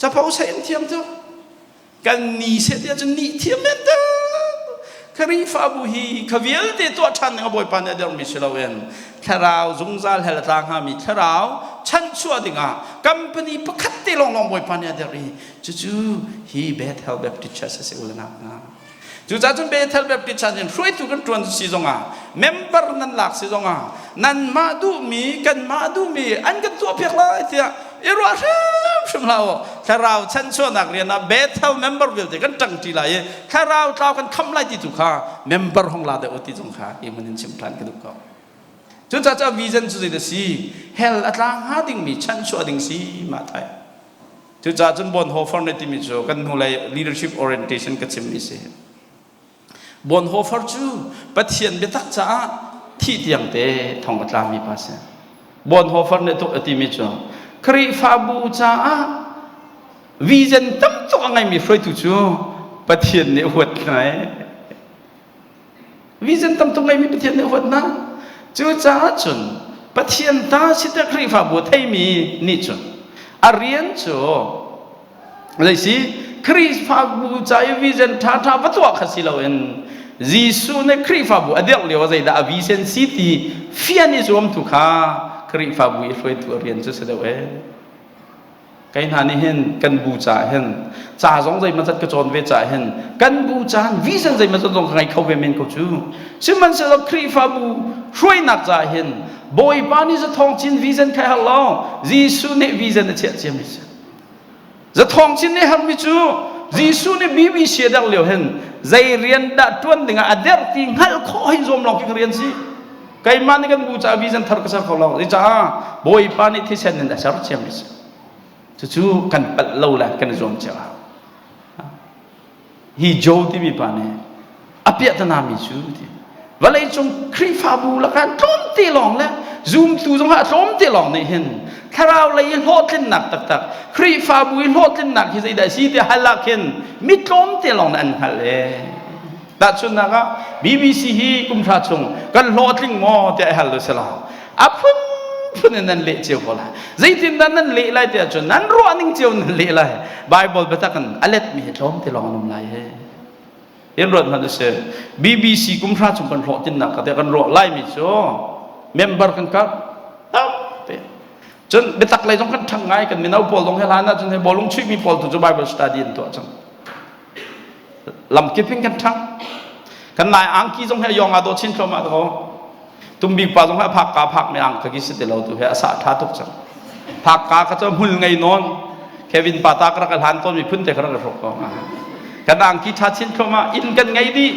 capo saih an thiam tuk kan ni seh tiah cun nih thiam men tak Khrihfabu hi kha vialte tuah ṭhan ding a Bawipa nih a dermi si loin thlarau zungzal hell a tla hngami thlarau chanchuah dingah company pakhat te lawnglawng Bawipa nih a der i cucu hi Bethel Baptist Church a si u le nau hna. Cucaah cun Bethel Baptist Church in hruaitu kan ṭuan si zongah member nan lak si zongah nanmah duhmi kanmah duhmi an kan tuahpiak lai tiah i ruah hrimhrim hlah u. Thlarau chanchuahnak rian ah Bethel member vialte kan ṭangṭi lai i thlarau tlau kan khamh lai ti tu kha member hong la deuh u ti zong kha hi hmun in chim ṭhan ka duh ko. Cucaah cu vision cu zeidah si? Hell a tla hnga dingmi chanchuah ding si mah thai. Cucaah cun Bonhoeffer nih timi cu kan hnulei leadership orientation ka chimmi si. Bonhoeffer cu Pathian biatak caah thih tiang te thong a tlami pa si. Bonhoeffer nih tuk a timi cu Khrihfabu caah vision tam tuk a ngeimi hruaitu cu Pathian nih huat hna Vision tam tuk ngeimi Pathian nih a huat hna. Cucaah cun Pathian ta si te Khrihfabu a theimi nih cun a rian cu zei si Khrihfabu ca i vision ṭhaṭha va tuah kha si loin Jesuh nih Khrihfabu a dirh lio ah zeidah a vision si ti fian i zuam tu kha Khrihfabu i hruaitu a rian cu si deuh ee. Kei hna nih hin kan bu caah hin ca zong zeimawzat ka cawn ve caah hin kan bu caan vision zeimawzat zong ka ngei kho ve men ko cu. Sihmanhsehlaw Khrihfabu hruainak caah hin Bawipa nih zathawng cin vision khai hal lo Jesuh nih vision a chiah ciami si. Zathawng cin nih harmi cu Jesuh nih BBC a derh lio hin zei rian dah ṭuan dingah a derh ti hngalh khawh hin zuam lawng khi ka rian si. Keimah nih kan bu caah vision thar ka ser kho lo. Zeicah Bawipa nih thisen in a ser ciami si. Cucu kan palh lo le kan i zuam cio. Hi Joe timi pa nih a piahtanami cu ti vawleicung Khrihfabu lakah tlawmte lawng le zumtu zong ah tlawmte lawng nih hin thlarau lei i hlawhtlinnak taktak Khrihfabu i hlawhtlinnak hi zeidah si ti hal ah khin mi tlawmte lawng nih an hngalh ee Tahchunhnak ah BBC hi kum hra chung kan hlawhtling maw tiah i hal u sila a phunphun in nan leh cio ko lai. Zeitindah nan leh lai tiah cun nan ruah ning cio nan leh lai. Bible biatak in a letmi hi tlawm te lawng an um lai he. In ruat hmanh u sih. BBC kum hra chung kan hlawhtlinnak ka tiah kan ruah laimi cu member kan karh tampi. Cun biatak lei zong kan ṭhang ngai kan mino pawl zong he hlan ahcun he bawlung chuihmi pawl tu cu Bible study an tuah cang. Lamkip in kan ṭhang. Kan nai angki zong he yong aa dawh chin thluahmah ko. Tumbik pa zong he a phak ka phak mi ang ka ki si ti lo tu he a sah ṭha tuk cang. Phak ka ka cu hmul ngei nawn. Kevin pa ta ka rak hlan tawn mi phun te ka rak hruk ko. Kan angki ṭha chin thluahmah inn kan ngei dih.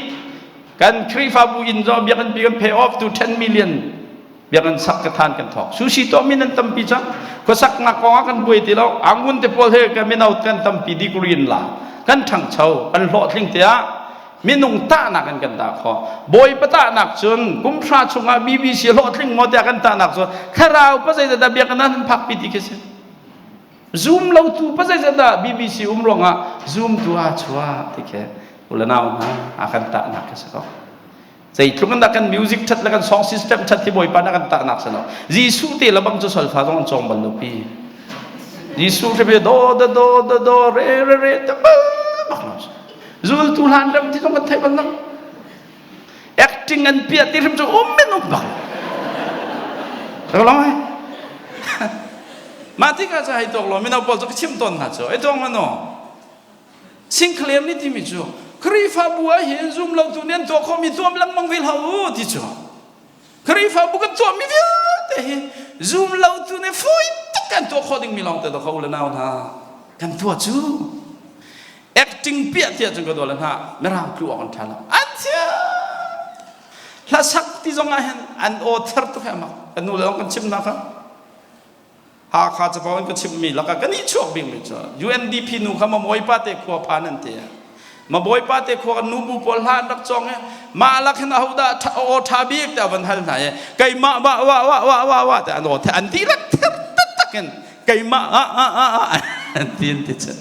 Kan Khrihfabu inn zong biakinn pi kan pay off to 10 million biakinn sak ka than kan thawk sushi to min an tampi cang khuasak nak kong ah kan buai ti lo angun te pawl he ka mino kan tampi degree in la kan ṭhangcho kan hlawhtling tiah. Minung tahnak in kan tah khawh. Bawipa tahnak cun kum hra chungah BBC hlawhtling maw tiah kan tahnak cu thlarau pa zeidah biakinn ah nan phakpi ti khi si. Zum lo tu pa zeidah BBC um ruangah zum tu ah chuah ti khi ulanau hna a kan tahnak khi si ko. Zeitluk in dah kan music that le kan song system that hi Bawipa na kan tahnak si lo. Jesuh te lebang cu solfa zong an cawng bal lo pi. Jesuh hrim hi do do do do do re re re ta bal bak lo. Zultu hlan ram ti zong kan theih bal lo. Acting an piah ti hrim cu um in um bak. Lo lo ai. Mah tikah cu hei tuak lo mino pawl cu ka chim tawn hna cu. Ai tuak ma no. Sinclair nih timi cu Khrihfabu ah hin zumlotu nih an tuah khawhmi tuam lengmang ve hlah u ti cu Khrihfabu kan tuahmi vialte hi zumlotu nih fawi tuk kan tuah khawh dingmi lawng te dawh u le nau hna kan tuah cu acting piah tiah cun ka dawt le hna mirang tlu awk an ṭha lo an thiam hlasak ti zong ah hin an aw ther tuk he amak kan nu le zong kan chim hna kha Hakha capo in ka chimmi lakah kan i chuak bikmi cu UNDP nu kha Mabawipa te khua phan an ti. Mabawipa te khua kan nubu pawl hla an rak cawng i mah lak hin ahodah aw ṭha bik tiah van hal hna i keimah wa wa wa wa wa wa tiah an aw an dihlak ther taktak in keimah ah ah ah ah an ti an ti cu.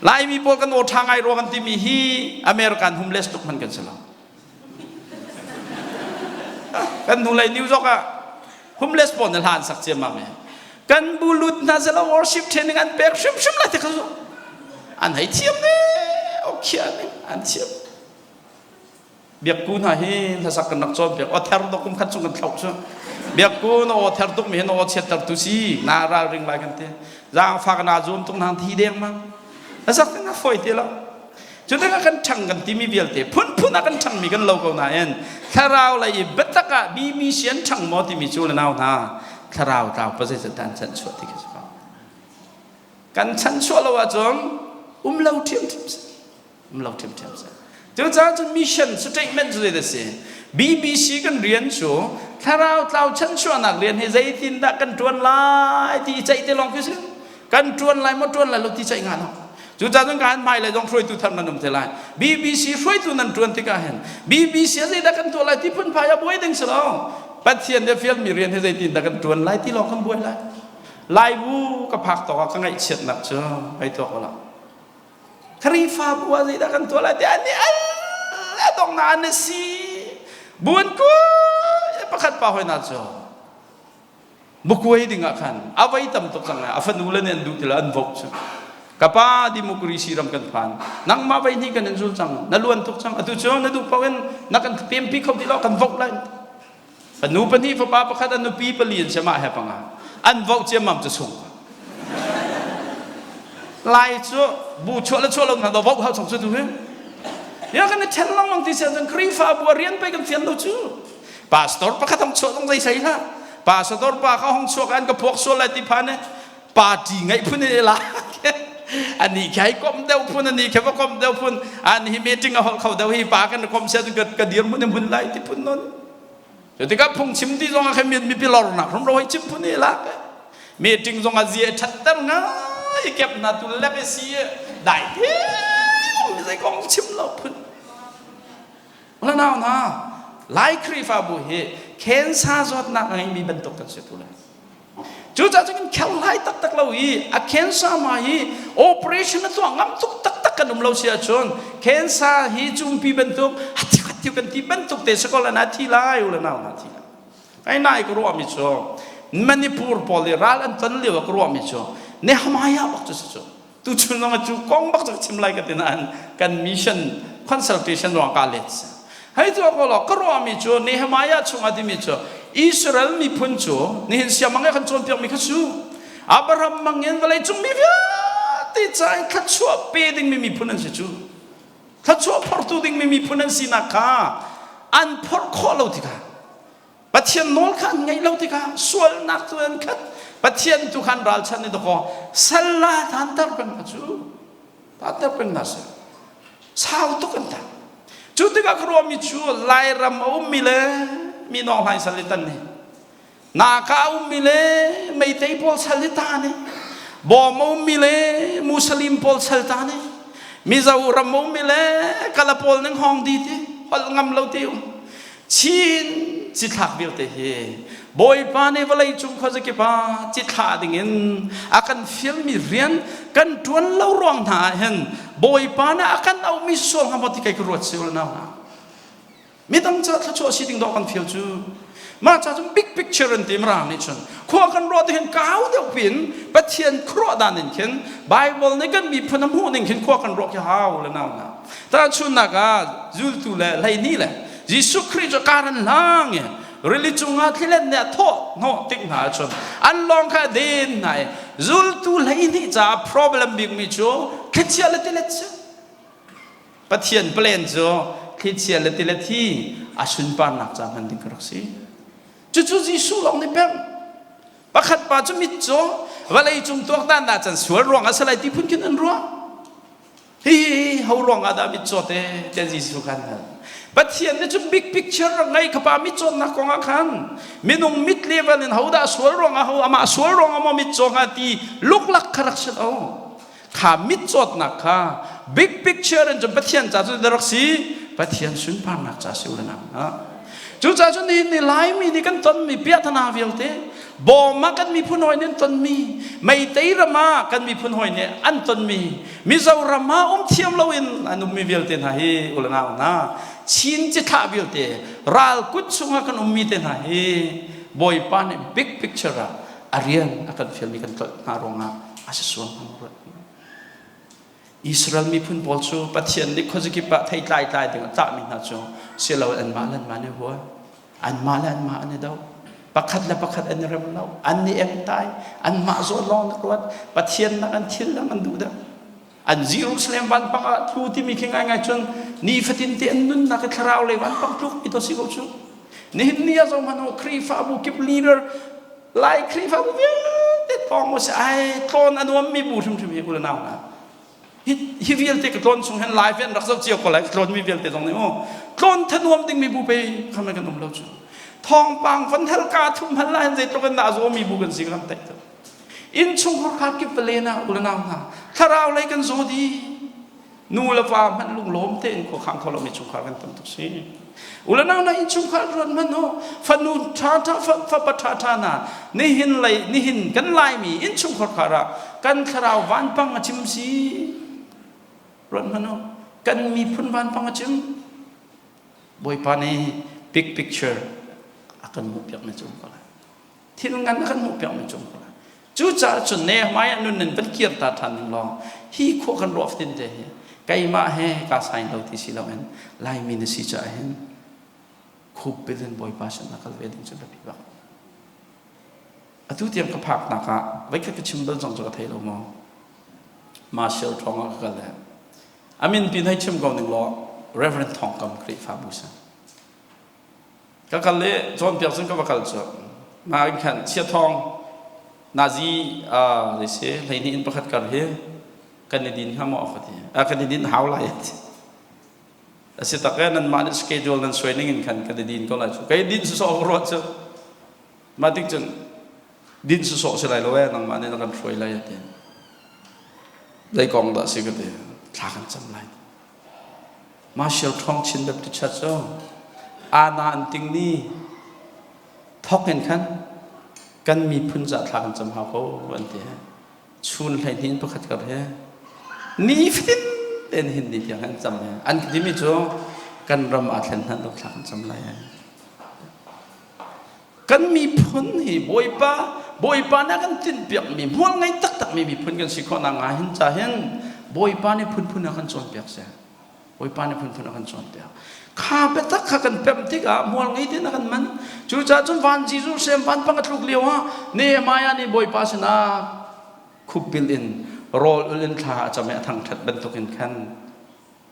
Laimi pawl kan aw ṭha ngai rua kan timi hi American homeless tuk hmanh kan si lo. Kan hnulei New York ah homeless pawl nih hla an sak ciammam i kan bu lut hna selaw worship training an pek hrimhrim lai ti kha zu an hei thiam ne okhiah ning an thiam biakku hna hi hlasak kan rak cawn piak aw ther dok kum khat chung kan thlauh cu biakku na aw ther tuk mi hi na aw chiatter tu si na ralring lai kan ti zaangfak na zuam tuk nang thi deng ma hlasak na foi ti lo Cu tikah kan ṭhang kan timi vialte phunphun ah kan ṭhangmi kan lo ko nain thlarau lei i biatak ah BBC an ṭhang maw timi cu le nau hna thlarau tlau pa zeizat dah an chanchuah ti khi si ko. Kan chanchuah lo ahcun um lo ṭhiamṭhiam si. Um lo ṭhiamṭhiam si. Cucaah cun mission statement cu zeidah si? BBC kan rian cu thlarau tlau chanchuahnak rian hi zeitindah kan ṭuan lai ti i ceih te lawng khi si. Kan ṭuan lai maw ṭuan lai lo ti ceih nga lo. Cucaah cun kan hmailei zong hruaitu thar nan um te lai. BBC hruaitu nan ṭuan tikah hin BBC a zeidah kan tuah lai ti phunphai a buai ding si lo. Pathian nih a fialmi rian hi zeitindah kan ṭuan lai ti lawng kan buai lai. Laibu ka phak tawk ah ka ngaihchiatnak cu hei tuak u law. Khrihfabu ah zeidah kan tuah lai ti an i al a donghnak an i si. Buan ku pakhat pa hoi na cu Mukuai ding ah khan a voi tam tuk cang a fanu le nih an duh ti lo an vote cu ka pa democracy ram kan phan nangmah voi hnih kan in zul cang na luan tuk cang atu cu na duh paoh in na kan pempi kho ti lo kan vote lai fanu pahnih fapa pakhat an nupi pali an si mah he panga an vote ciammam cu sung lai cu bu chuah le chuah lo hna do vote hau chong cu tu hi ya kan i ṭhen lengmang ti sian cun Khrihfabu a rian pei kan fian lo cu Pastor pakhat hong chuah zong zei sei hlah. Pastor pa kha hong chuak an ka phuak sual lai ti phan party ngeih phun in la. Ani khi ai kom deuh phun ani khi va kom deuh phun an hi meeting a holh kho deuh hi pa kan kom sia ka ka dir mun mun lai ti phun non. Cu tikah phungchim ti zong ah khan mipi lornak rum ro hei chim phun i lak. Meeting zong ah zia ṭhatter ngai kep na tu lek si dai te mi zei kong chim lo phun. Unau hna, Lai Khrihfabu hi cancer zawtnak a ngeimi bantuk kan si tu lai. Cucaah cun kan kherhlai taktak lo i a cancer ma hi operation a tuah ngam tuk taktak kan um lo si ahcun cancer hi cumpi bantuk hathiu kan ti bantuk te sakol na thi lai u le nau na thi lai. Ai nai ka ruahmi cu Manipur pawl i ral an ton lio ah ka ruahmi cu Nehemiah bak cu si cu. Tuchun zong cu kong bak cu chim lai ka ti nain kan mission consultation ruang ka let si. Hei tu ko lo ka ruahmi cu Nehemiah chungah timi cu Israel miphun cu nihin siamang kan cawnpiak mi kha su Abraham mangin vawlei cung mi vialte ca i thluachuah pe dingmi miphun an si cu thluachuah phortu dingmi miphun an sinak kha an phorh khawh lo tikah Pathian nawl kha an ngaih lo tikah sualnak cu an khat. Pathian tu khan ralchan i dakaw sal la tanter peng hna cu tanter peng hna seh. Sau tuk an tang. Cu tikah ka ruahmi cu Lairam a ummi le mi nawng hlai sal i tan ni. Naka a ummi le Meitei pawl sal i ta ni. Bawm a ummi le Muslim pawl sal ta ni. Mizo ram ummi le kala pawl ning hawng di ti holh ngam lo ti um. Chin cithlak vialte hi Bawipa nih vawlei cung khuazakip ah cithlah dingin a kan fialmi rian kan ṭuan lo ruang hna ah hin Bawipa nih a kan auhmi sual hnga maw ti kei ka ruat si u le nau hna. Midang ca thluachuah si ding dawh kan fial cu. Mah ca cun big picture an ti Mirang nih cun khua kan ruah ti hin kau deuh pin Pathian khuaruah dan in khin Bible nih kan miphun a hmuh ning khin khua kan ruah khi hau le nau na. Tahchunnak ah zultu le 12 le Jesuh Khrih cu kar an hlang i rili cungah thlilet nih a thawh hnawh tik hna ahcun an lawng kha a den hna i zultu 12 caah problem bikmi cu thlichia le tilet si. Pathian plan cu thlichia le tilet hi a sunparnak ca hman ding ka rak si. Cucu Jesuh lawng nih peng. Pakhat pa cu mit cu vawlei cung tuaktan dah can sual ruang ah salai ti phun khin an ruah. Hi ho ruang ah dah mit caw te tiah Jesuh khan hal. Pathian nih cun big picture rak ngei kha pa mit cawtnak kong ah khan minung mit level in ho dah sual ruang ah ho amah sual ruang ah maw mit caw hnga ti luklak kha rak si lo. Kha mitcawtnak kha big picture in cun Pathian ca cu rak si Pathian sunparnak ca si u le nau hna. Cucaah cun nihin ni Laimi nih kan tonmi piahtana vialte bawm ah kan miphun hawi nih an tonmi Meitei ram ah kan miphun hawi nih an tonmi Mizoram ah um thiam loin an ummi vialte hna hi u le nau hna Chin cithlah vialte ral kut chungah kan ummi te hna hi Bawipa nih big picture ah a rian a kan fialmi kan tlolh hna ruangah a si sual hnga ruat. Israel miphun pawl cu Pathian nih khuazakip ah theitlai tlai ding a tlahmi hna cu silo anmah le anmah an i hua. Anmah le anmah an i do. Pakhat le pakhat an i rem lo. An i engtai. Anmah zawn lawng an ruat. Pathian nak an thil dang an duh deuh. An Jerusalem vanpang ah tlu timi khi ngaingai cun nifatin te an nunnak i thlarau lei vanpang tluk mi to si ko cu. Nihin ni ah zong hmanh Khrihfabu kip leader Lai Khrihfabu vialte tlawng u si ai tlawn a nuammi bu hrimhrim hi u le nau hna. Hi, hi vialte ka tlawn chung hin live in rak zoh cio ko lai ka tlawnmi vialte zong nih mu tlawn thanuam dingmi bu pe khamai kan um lo cu. Thawngpang van hal ka thum hal la hin zeitluk in dah a zawmi bu kan si kan taih tu. Inn chungkhar khar kip va len ah u le nau hna thlarau lei kan zaw dih. Nu le va hmanh lunglawm tein khuakhang kho lomi chungkhar kan tam tuk si. U le nau na innchungkhar ruat hmanh u. Fanu ṭha ṭha fapa ṭha ṭha hna nihin lei nihin kan Laimi innchungkhar khar ah kan thlarau vanpang a chim si. Ruat hmanh u. Kan miphun vanpang a chim. Bawipa nih big picture a kan hmuhpiak mi cu um ko lai. Thil ngan a kan hmuhpiak mi cu um ko lai. Cucaah cun Nehemiah nun in van kir ta ṭhan ning law hi khua kan ruah fatin te hi keimah he kaa sain lo ti si loin Laimi na si caah hin khup bil in Bawipa sin ah kal ve ding cu biapi bak. Atu tiang ka phaknak ah voikhat ka chim bal zong cu ka thei lo maw. Marshall Thawng ah ka kal le amin pin hei chim ko ning law Reverend Thawng Kam Khrihfabu sin Ka kal i cawnpiak cun ka va kal cu. Nain khan chiathawng nazi zei si 12 in pakhat kar hi kan i din hnga maw ka ti. Kan i din hau lai ti. A si tak e nanmah nih schedule nan suai ning in khan kan i din ko lai cu. Kei din sawsawh ka ruat cu. Mah tik cun din sawsawh si lai lo e nangmah nih na kan hruai lai a ti. Zei kong dah si ka ti. Thla kan cam lai. Marshall Thawng Chin Baptist Church cu Ana an ting ni thawk in khan kan miphun ca thla kan cam hau ko an ti. Chun 12 in pakhat kar he ni fatin tein hin ni tiang an cam he. An timi cu kan ram aa thlen hlan lo thla kan cam lai. Kan miphun hi Bawipa Bawipa nih a kan tinhpiakmi hmual ngei taktakmi miphun kan si khawh nakhnga hin ca hin Bawipa nih phunphun a kan cawnpiak seh. Bawipa nih phunphun a kan cawnpiak. Kha biatak kha kan pemh tikah hmual ngei tein a kan man. Cucaah cun van Jesuh sem vanpang a tluk lio ah Nehemiah nih Bawipa sinah khupbil in rawl ul in thla a cam i a thangṭhat bantukin khan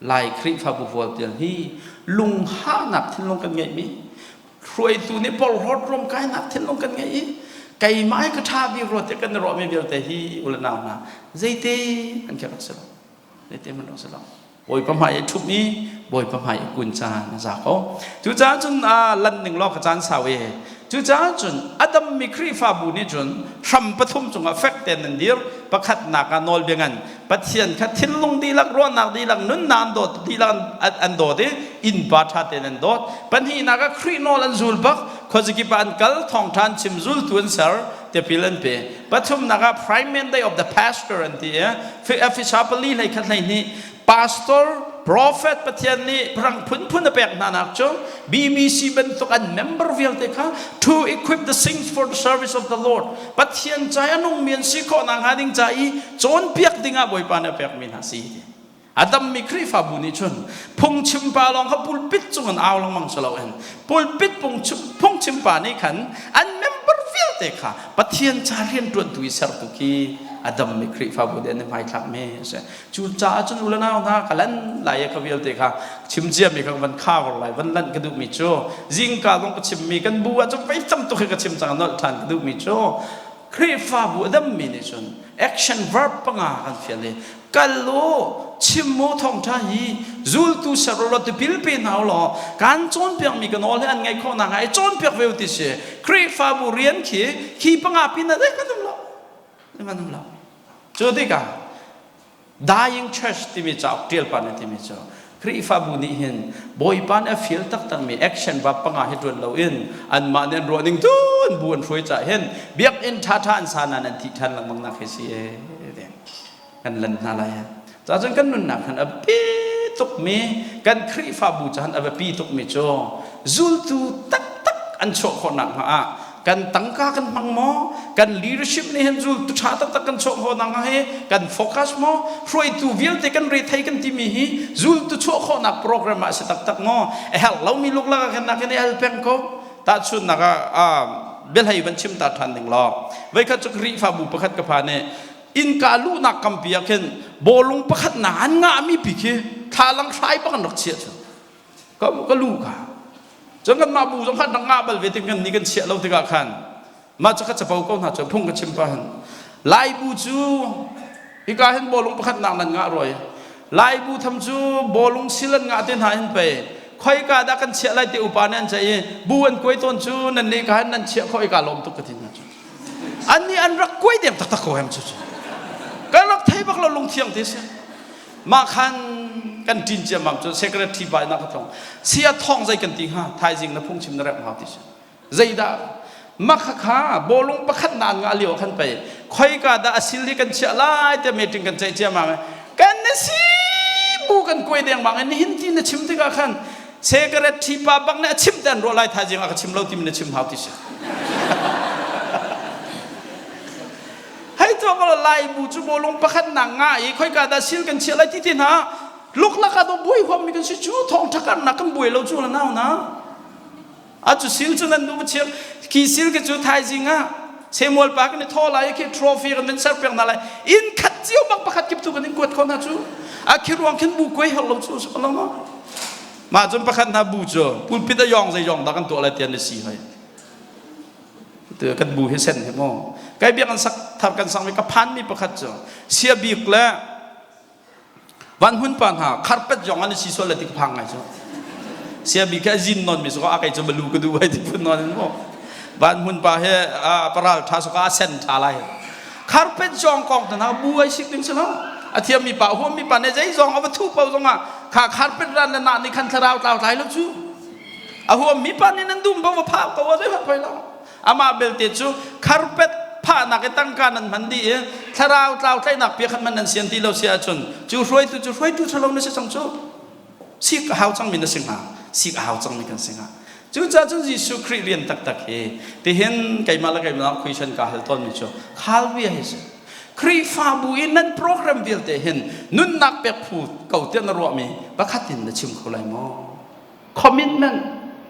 Lai Khrihfabu vualtial hi lunghahnak thinlung kan ngeihmi hruaitu nih porhlawt ruamkainak thinlung kan ngeih i keimah hi ka ṭha bik rua tiah kan i ruahmi vialte hi u le nau hna zeite an khi rak si lo zeite hmanh rak si lo Bawipa hmai i ṭhumh i Bawipa hmai i kun caan a za ko cucaah cun lan ning law ka caan sau e cucaah cun a dammi Khrihfabu nih cun hram pathum cungah fek tein nan dir pakhatnak ah nawlbia ngan. Pathian kha thinlung dihlak, ruahnak dihlak, nunnak an dawt dihlak an dawt i innpa ṭha tein an dawt. Pahnihnak ah Khrih nawl an zul bak, khuazakip ah an kal, thawngṭha an chim, zultu an ser, tipil an pe. Pathumnak ah prime mandate of the pastor an ti i Efesa pali hlei khat 12 pastor prophet Pathian nih rang phunphun a pek hna nak cu BBC bantuk an member vialte kha to equip the saints for the service of the Lord Pathian ca i a nungmi an si khawh nakhnga ding ca i cawnpiak dingah Bawipa nih a pekmi hna si. A dammi Khrihfabu nih cun phungchim pa lawng kha pulpit cung in au lengmang si loin pulpit phungchim pa nih khan an member vialte kha Pathian ca rianṭuantu i sertu khi a dammi Khrihfabu nih an i hmaithlakmi a si. Cucaah cun u le nau hna ka lan lai i kha vialte kha chim ciami kha van cover lai van lanh ka duhmi cu zingka zong ka chimmi kan bu ah cun vei tam tuk hi ka chim cang nolh ṭhan ka duhmi cu Khrihfabu a dammi nih cun action verb panga kan fial i kal u chim u thawngṭha hi zultu ser u law tipil pe hna u law kan cawnpiakmi ka nawl hi an ngaih khawh nakhnga i cawnpiak ve u ti si Khrihfabu rian khi khi panga pin ah zeihmanh um lo zeihmanh um lo cu tikah Dying Church timi cauk ṭial pa nih timi cu Khrihfabu nih hin Bawipa nih a fial taktakmi action va panga hi ṭuan loin anmah nih an ruah ning tu an bu an hruai caah hin biakinn ṭhaṭha an sa nain an thih ṭhan lengmang nak hi si ee kan lan hna lai. Cacun kan nunnak han a biapi tukmi kan Khrihfabu cahan a biapi tukmi cu zultu taktak an chuah khawh nakhnga ah kan tangka kan hmang maw kan leadership nih hin zultu ṭha taktak kan chuah khawh nakhnga hi kan focus maw hruaitu vialte kan rethei kan timi hi zultu chuah khawhnak program ah a si taktak maw a herh lomi luklak ah khan nakin i al peng ko tahchunhnak ah biahlei van chim ta ṭhan ding law voikhat cu Khrihfabu pakhat ka phan i innka luhnak kampi ah khin bawlung pakhat na an ngahmi pi khi thlalang hrai bak an rak chiah cu ka lu ka cun kanmah bu zong khan rak ngah bal ve tik kan ni kan chiah lo tikah khan mah cu ka capo ko hna cu phung ka chim pa hin lai bu cu hika hin bawlung pakhat nak nan ngah roi lai bu tham cu bawlung sil an ngah te hna hin pei khoika dah kan chiah lai te upa nih an ceih i bu an kuai tawn cu nan nih ka hin nan chiah khawh i ka lawm tuk ka ti hna cu an nih an rak kuai deng taktak ko hem cu kan rak thei bak lo lungthiang te si mah khan kan ṭin ciammam cu secretary pa ina ka tlong sia thong zei kan ti hnga thaizing na phungchim na rep hau ti si zeidah makha kha bawlung pakhat na an ngah lio khan pei khoika dah asil hi kan chiah lai te meeting kan ceih ciammam kan na si bu kan kuai deng bang in hin ti na chim tikah khan secretary pa bak nih a chim te an ruah lai thaizing a ka chim lo ti na chim hau ti si Hei tuah ko lai bu cu bawlung pakhat nak nga i khoika dah sil kan chiah lai ti ti hna luklak ah do buai huam mi kan si cu thong thakar nak kan buai lo cu la nau na a cu sil cu nan nu chiah khi sil ke cu thaizing ah Samuel pa kan i thaw lai khi trophy kan min ser pek na lai in khat cio bak pakhat kip tu kan in kuat kho na cu a khi ruang khin bu kuai her lo cu so lo ma ma cun pakhat na bu cu pulpit a yong zei yong da kan tuah lai tian ni si hoi Kan bu hi sen hi mu. Kai biak an sak thar kan sak mi ka phan mi pakhat cu sia bik le van hun pa hna kharpet zong an si sual le ti ka phang ngai cu. Sia bik he zin non mi su ka kai cu balu ka du ai ti phun non in mu. Van hun pa he paral tha su ka sen tha lai. Kharpet zong kong ta na bu ai sik ding si lo. A thiam mi pa huam mi pa ne zei zong ava thu po zong ah kha kharpet ran le na ni khan thlarau tlau tlai lo cu. A huammi pa nih nan dum bo va phah ko a zeihmanh poi lo. Amah belte cu carpet phahnak i tangka nan hman dih i thlarau tlau tlaihnak pia khat man nan sian ti lo si ahcun cu hruaitu cu hruaitu ṭhalo na si cang cu. Sik a hau cangmi na si hnga. Sik a hau cangmi kan si hnga. Cucaah cun Jesuh Khrih rian taktak hi tihin keimah le keimah question ka hal tawnmi cu khal bia hi si. Khrihfabu i nan program vialte hin nunnak pek phu ko tiah na ruahmi pakhat in na chim kho lai maw? Commitment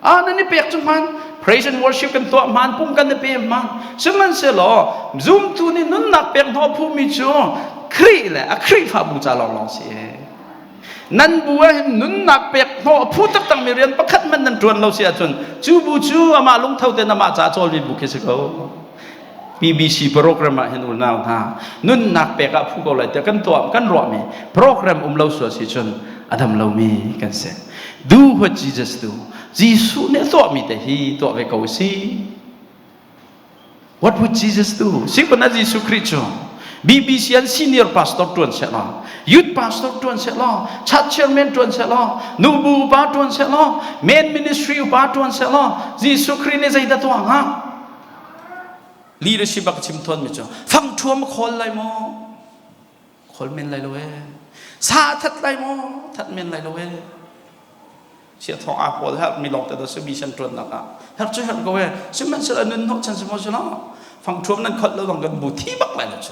ah nan i pek cu hman praise and worship kan tuah hman pum kan i pe hman sihmanhsehlaw zumtu nih nunnak pek hnawh phumi cu Khrih le a Khrihfabu ca lawnglawng si nan bu ah hin nunnak pek hnawh phu taktak mi rian pakhat hmanh nan ṭuan lo si ahcun cu bu cu amah lungtho tein amah ca cawlmi bu khi si ko. PBC program ah hin unau hna nunnak pek ah phu ko lai tiah kan tuah kan ruahmi program um lo sual si cun a dam lomi kan si. Do what Jesus do. Jesuh nih a tuahmi te hi tuah ve ko si. What would Jesus do? Sikun ah Jesuh Khrih cu. BBC an senior pastor ṭuan seh law, youth pastor ṭuan seh law, church chairman ṭuan seh law, nubu upa ṭuan seh law, main ministry upa ṭuan seh law, Jesuh Khrih nih zeidah tuah hnga? Leadership a ka chim thawn mi cu fang ṭhuam khawl lai maw? Khawl men lai lo ee. Sa that lai maw? That men lai lo ee. Sia thong a pawl her mi lawng te da si mission ṭuannak ah her cu her ko ee. Sihmanhsehlaw nun hnawh chan si maw si lo? Fang ṭhuam nan kholh lo dong kan bu thi bak lai lo cu.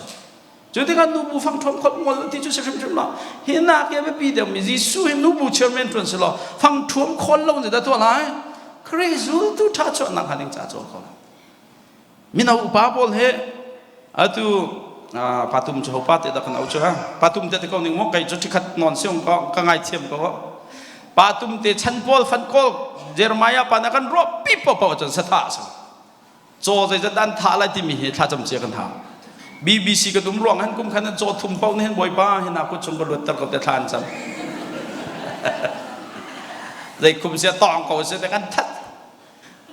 Cu tikah nubu fang ṭhuam kholh ngol ti cu si hrimhrim lo. Hi nak i a biapi deuhmi Jesuh hi nubu chairman ṭuan si law fang ṭhuam khawl lo in dah tuah lai? Khrih zultu ṭha chuahnak hnga ding ca cawl ko lai. Mino upa pawl he atu patum cu hopa te dah kan au cu ha patum te te ko ning mo kai cu thikhat non siong ko ka ngai thiam ko patum te chan pawl fan kawl Jeremiah pa na kan ruah pi po po cun satha sa caw zeizat an thah lai timi hi thlacam cia kan hau BBC ka dum ruang han kum khan an caw thum po ne hen bawipa hina kut chung ka luat ter ko te thla an cam zei kum sia tawng ko se te kan that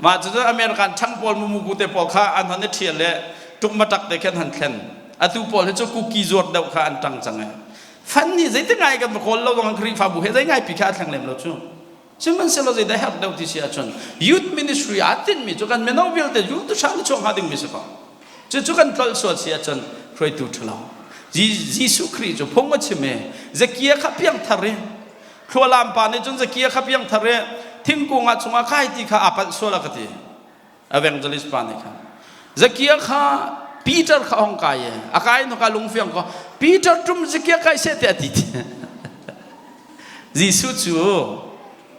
Mah cucu American ṭhang pawl mumuku te pawl kha an hon i ṭhial le ṭukmaṭak te khin han thlen. Atu pawl hi cu kuki zuar deuh kha an ṭang cang i fan nih zeitin ngai kan va kawl lo zong Khrihfabu he zei ngai pi kha a thleng lem lo cu. Sihmanhsehlaw zeidah herh deuh ti si ahcun youth ministry aa tinhmi cu kan mino vialte youth hrang chuak hnga dingmi si ko. Cucu kan tlolh sual si ahcun hruaitu ṭhalo. Jesuh Khrih cu phung a chim i Zakia kha piangthar i Thlualam pa nih cun Zakia kha piangthar i thingkung ah chungah kai ti kha aa palh sual a ka ti. Evangelist pa nih khan. Zakia kha Peter kha hong kai i a kai hnu ka lungfiang ko Peter tum Zakia kai seh tiah a ti ti. Jesuh cu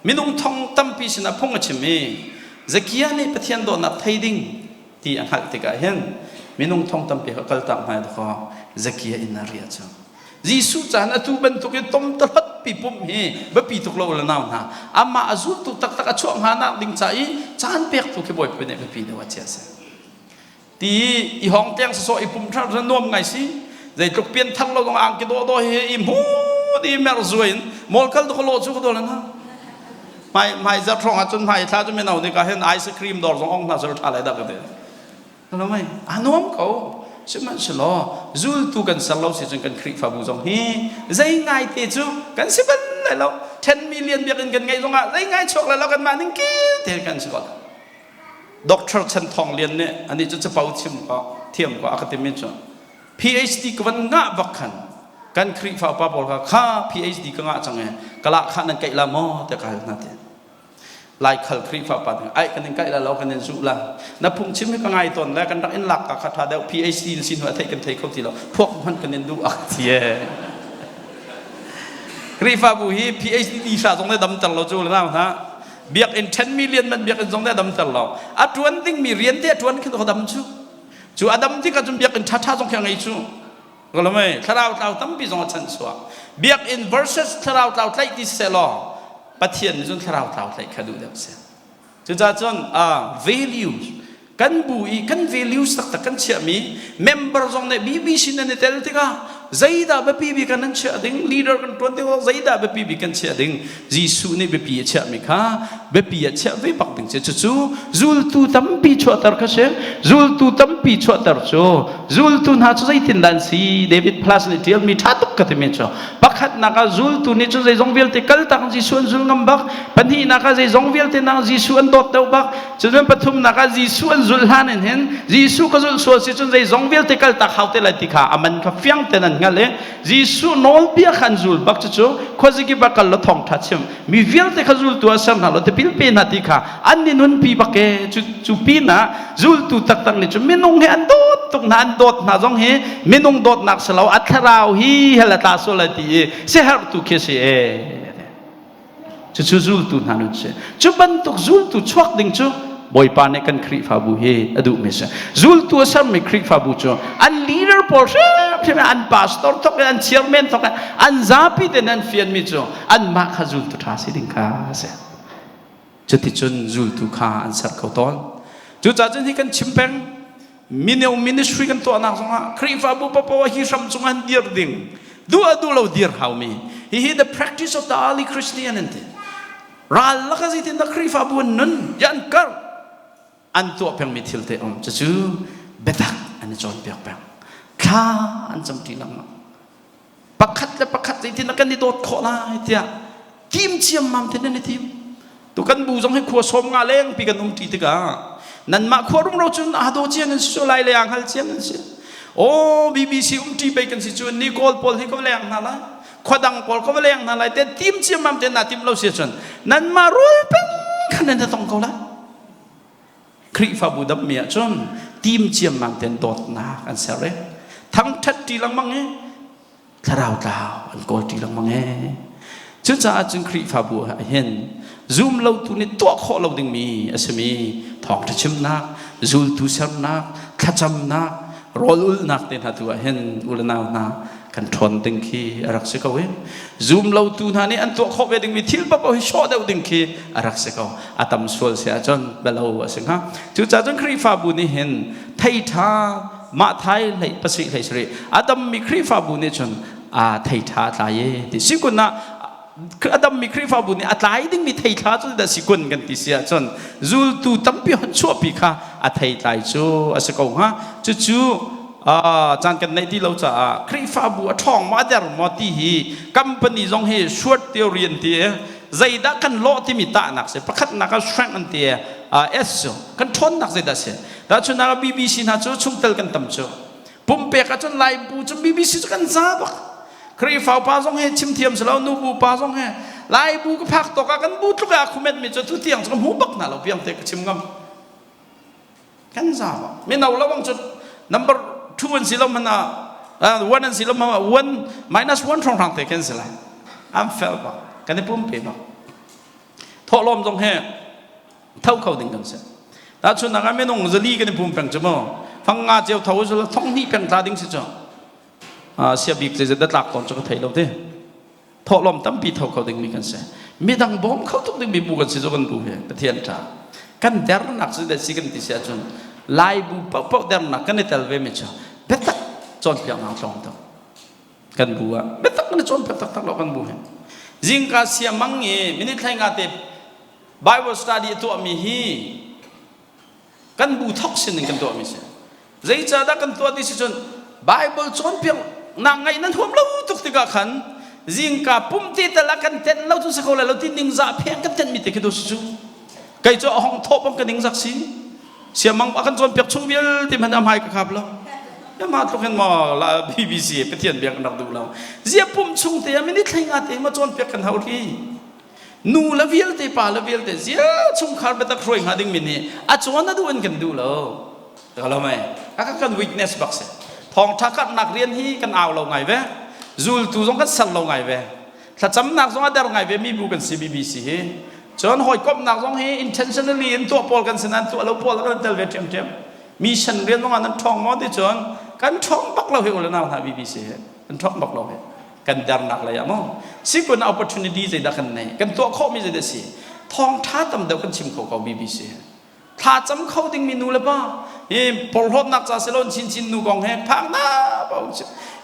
minung thong tampi sinah phung a chim i Zakia nih Pathian dawtnak thei ding ti a hngalh tikah hin minung thong tampi kha kaltak hna dakaw Zakia inn ah riah cu Jesuh caan atu bantuk in tomtahlot pi pumh hi biapi tuk lo le nau hna amah a zultu taktak a chuah hnga nak ding ca i caan pek tu khi Bawipa nih biapi deuh a chia si ti i hong teng sawsawh i pum thar nuam ngai si zeitluk pian thar lo zong angki dawh dawh hi i hmu i mer zuai in mall kal to lo chu ka dol na hmai hmai zar thong ah cun hmai thla cu mino ni ka hen ice cream dor zong ong hna sel tha lai dak ka te Ano mai? A nuam ko. Sihmanhsehlaw zultu kan ser lo si cun kan Khrihfabu zong hi zei ngai te cu kan si bal lai lo. 10 million biakinn kan ngeih zongah zei ngai chuak lai lo kan mah ning kil te kan si ko. Doctor Chan Thong Lian nih ani cu capo chim ko thiam ko a ka timi cu PhD ka van ngah bak khan kan Khrihfa upa pawl kha kha PhD ka ngah cang e kala kha nan keih la maw te ka hal hna te. Laikhal Khrihfa pa ding ai kan in kaih la lo kan in zuh la na phungchim hi ka ngai tawn le kan rak in lak ka kha tha deuh PhD in sin hu a theih kan thei kho ti lo phuak hmanh kan in duh ak tie Khrihfabu hi PhD ni hra zong le damter lo cu la na biakinn 10 million man biakinn zong le damter lo a tuan ding mi rian te a tuan khin ko dam cu cu a dam tikah cun biakinn tha tha zong khi a ngei cu Kalame thlarau tlau tampi zong a chan chuak. Biakinn versus thlarau tlau tlaih ti seh law Pathian nih cun thlarau tlau tlaih kha duh deuh seh. Cucaah cun uh, values kan bu i kan values taktak kan chiahmi member zong nih BBC nan i tel tikah zeidah biapi bik kan chiah ding leader kan tuan tikah zeidah biapi bik kan chiah ding Jesuh nih biapi a chiahmi kha biapi a chiah ve bak ding si cucu zultu tampi chuahter kha si zultu tampi chuahter cu zultu hna cu zeitindah an si David Plus nih ṭialmi ṭha tuk ka timi cu pakhatnak ah zultu nih cun zeizong vialte kaltak Jesuh an zul ngam bak pahnihnak ah zeizong vialte nang Jesuh an dawt deuh bak cun pathumnak ah Jesuh an zulh hlan in hin Jesuh ka zulh sual si cun zeizong vialte kaltak hau te lai ti kha a man kha fiang ten an hngalh i Jesuh nawlbia kha an zul bak cucu khuazikip ah kal law thawngṭha chim mi vialte kha zultu ah ser hna law tipil pe hna ti kha an ni nunpi bak e cu cu pinah zultu taktak nih cu minung hi an dawt tuk hna an dawt hna zong hi minung dawtnak si lo a thlarau hi hell a tla sual lai ti i siaherhtu khi si e Cucu zultu hna nun si. Cu bantuk zultu chuak ding cu Bawipa nih kan Khrihfabu hi a duhmi si. Zultu a sermi Khrihfabu cu an leader pawl hrimhrim an pastor thok in an chairman thok in an zapi tein an fianmi cu anmah kha zultu ṭha si ding kha a si. Cuticun zultu kha an ser kho tawn. Cucaah cun hi kan chim peng mino ministry kan tuahnak zongah Khrihfabu papoah hi hram cungah an dir ding duh a duh lo dir haumi hihi the practice of the early Christian an ti ral laka zeitin dah Khrihfabu an nun an kar an tuah pengmi thil te um cucu biatak an i cawnpiak peng. Thla an camṭi lengmang. Pakhat le pakhat zeitin kan i dawt khawh lai tiah tim ciammam te nan i tim. Tu kan bu zong hi khua sawm nga lengpi kan um ṭi tikah nanmah khua rumro cun aa daw cia nan si cu lai le aa hngal cia nan si. Aw BBC um ṭi pei kan si cu ni kawl pawl hi ka leng hna lai. Khua dang pawl ka va leng hna lai te tim ciammam te na tim lo si cun nanmah rul peng khan nan tong ko lai. Khrihfabu dammi ahcun tim ciammam ten dawtnak an ser i thangṭhat ṭi lengmang i thlarau tlau an kawl ṭi lengmang e. Cucaah cun Khrihfabu ah hin zum lotu nih tuah khawh lo dingmi a simi thawngṭha chimnak, zultu sernak, thlacamnak, rawl ulhnak te hna tu ah hin u le nau hna kan ṭhawn ding khi a rak si ko i zum lotu hna nih an tuah khawh ve dingmi thil paoh hi sawh deuh ding khi a rak si ko. A tam sual si ahcun belo a si hnga. Cucaah cun Khrihfabu nih hin thei ṭha mah thai hlei pasarih hlei sarih a dammi Khrihfabu nih cun a thei ṭha a tlai e ti sikun ah a dammi Khrihfabu nih a tlai dingmi thei thla cu dah sikun kan ti si ahcun zultu tampi hon chuahpi kha a thei tlai cu a si ko hnga. Cucu caan kan neih ti lo caah Khrihfabu a ṭhawng maw a der maw ti hi company zong hi short theory an ti i zeidah kan lawh timi tahnak si. Pakhatnak ah strength an ti i S cu kan ṭhawnnak zeidah si. Tahchunhnak ah BBC hna cu chungtel kan tam cu pumpek ahcun Laibu cu BBC cu kan za bak. Khrihfa upa zong hi chim thiam si lo, nubu pa zong hi Laibu ka phak tawk ah kan bu tluk ah khumet mi cu tu tiang cu ka hmu bak hna lo piang te ka chim ngam. Kan za bak. Mino lawang cu number 2 an si lo man ah 1 an si lo man 1 minus 1 hrawng hrang te kan si lai. An fel bak. Kan i pumpe bak. Thawhlawm zong hi tho kho ding kan si. Tahchunhnak ah minung zali kan i pum peng cu mu. Fang nga ceu tho cu thong hnih peng tla ding si cu. Sia bik zeizat da tlak tawn cu ka thei lo te. Thawhlawm tampi tho kho dingmi kan si. Midang bawm kho tuk dingmi bu kan si cu kan bu hi Pathian ṭha. Kan dernak cu da si kan ti si ahcun Lai bu paohpaoh dernak kan i tel ve mi cu biatak cawnpiaknak tlawm tuk. Kan bu ah biatak kan i cawnpiak taktak lo kan bu hi. Zingka sia mang i minute hlei nga te Bible study a tuahmi hi kan bu thok sin in kan tuahmi si. Zeicahdah kan tuah ti si cun Bible cawnpiak nak ngaih nan huam lo tuk tikah khan zingka pumte tal ah kan tenh lo cu si kho lai lo ti ningzah pheng kan tenh mi te khi do si cu. Kei cu a hong thawh bang ka ningzak si. Siamang a kan cawnpiak chung vialte hmanh a hmai ka khap lo. Mah tluk hin maw la BBC Pathian bia kan rak duh lo. Zia pum chung te ah minute thlei nga te ma cawnpiak kan hau hi. Nu le vialte pa le vialte zia chungkhar biatak hruai hnga ding mi nih a cawn a duh in kan duh lo. Ka lo mei. A kan weakness bak si. Thawngtha karhnak rian hi kan au lo ngai ve. Zultu zong kan ser lo ngai ve. Thlacamnak zong a der ngai ve mi bu kan si BBC hi. Cun hawikomhnak zong hi intentionally in tuah pawl kan si nain tuah lo pawl kan tel ve ṭhiamṭhiam. Mission rian zong ah nan ṭhawng maw ti cun kan ṭhawng bak lo hi u le nau hna BBC hi. Kan ṭhawng bak lo hi. Kan dernak lei ah maw. Sikun opportunity zeidah kan nei. Kan tuah khawhmi zeidah si. Thawngṭha tam deuh kan chim kho ko BBC hi. Thlacam kho dingmi nu le pa hi porhlawtnak ca si lo chinchin nu kong he phak na pa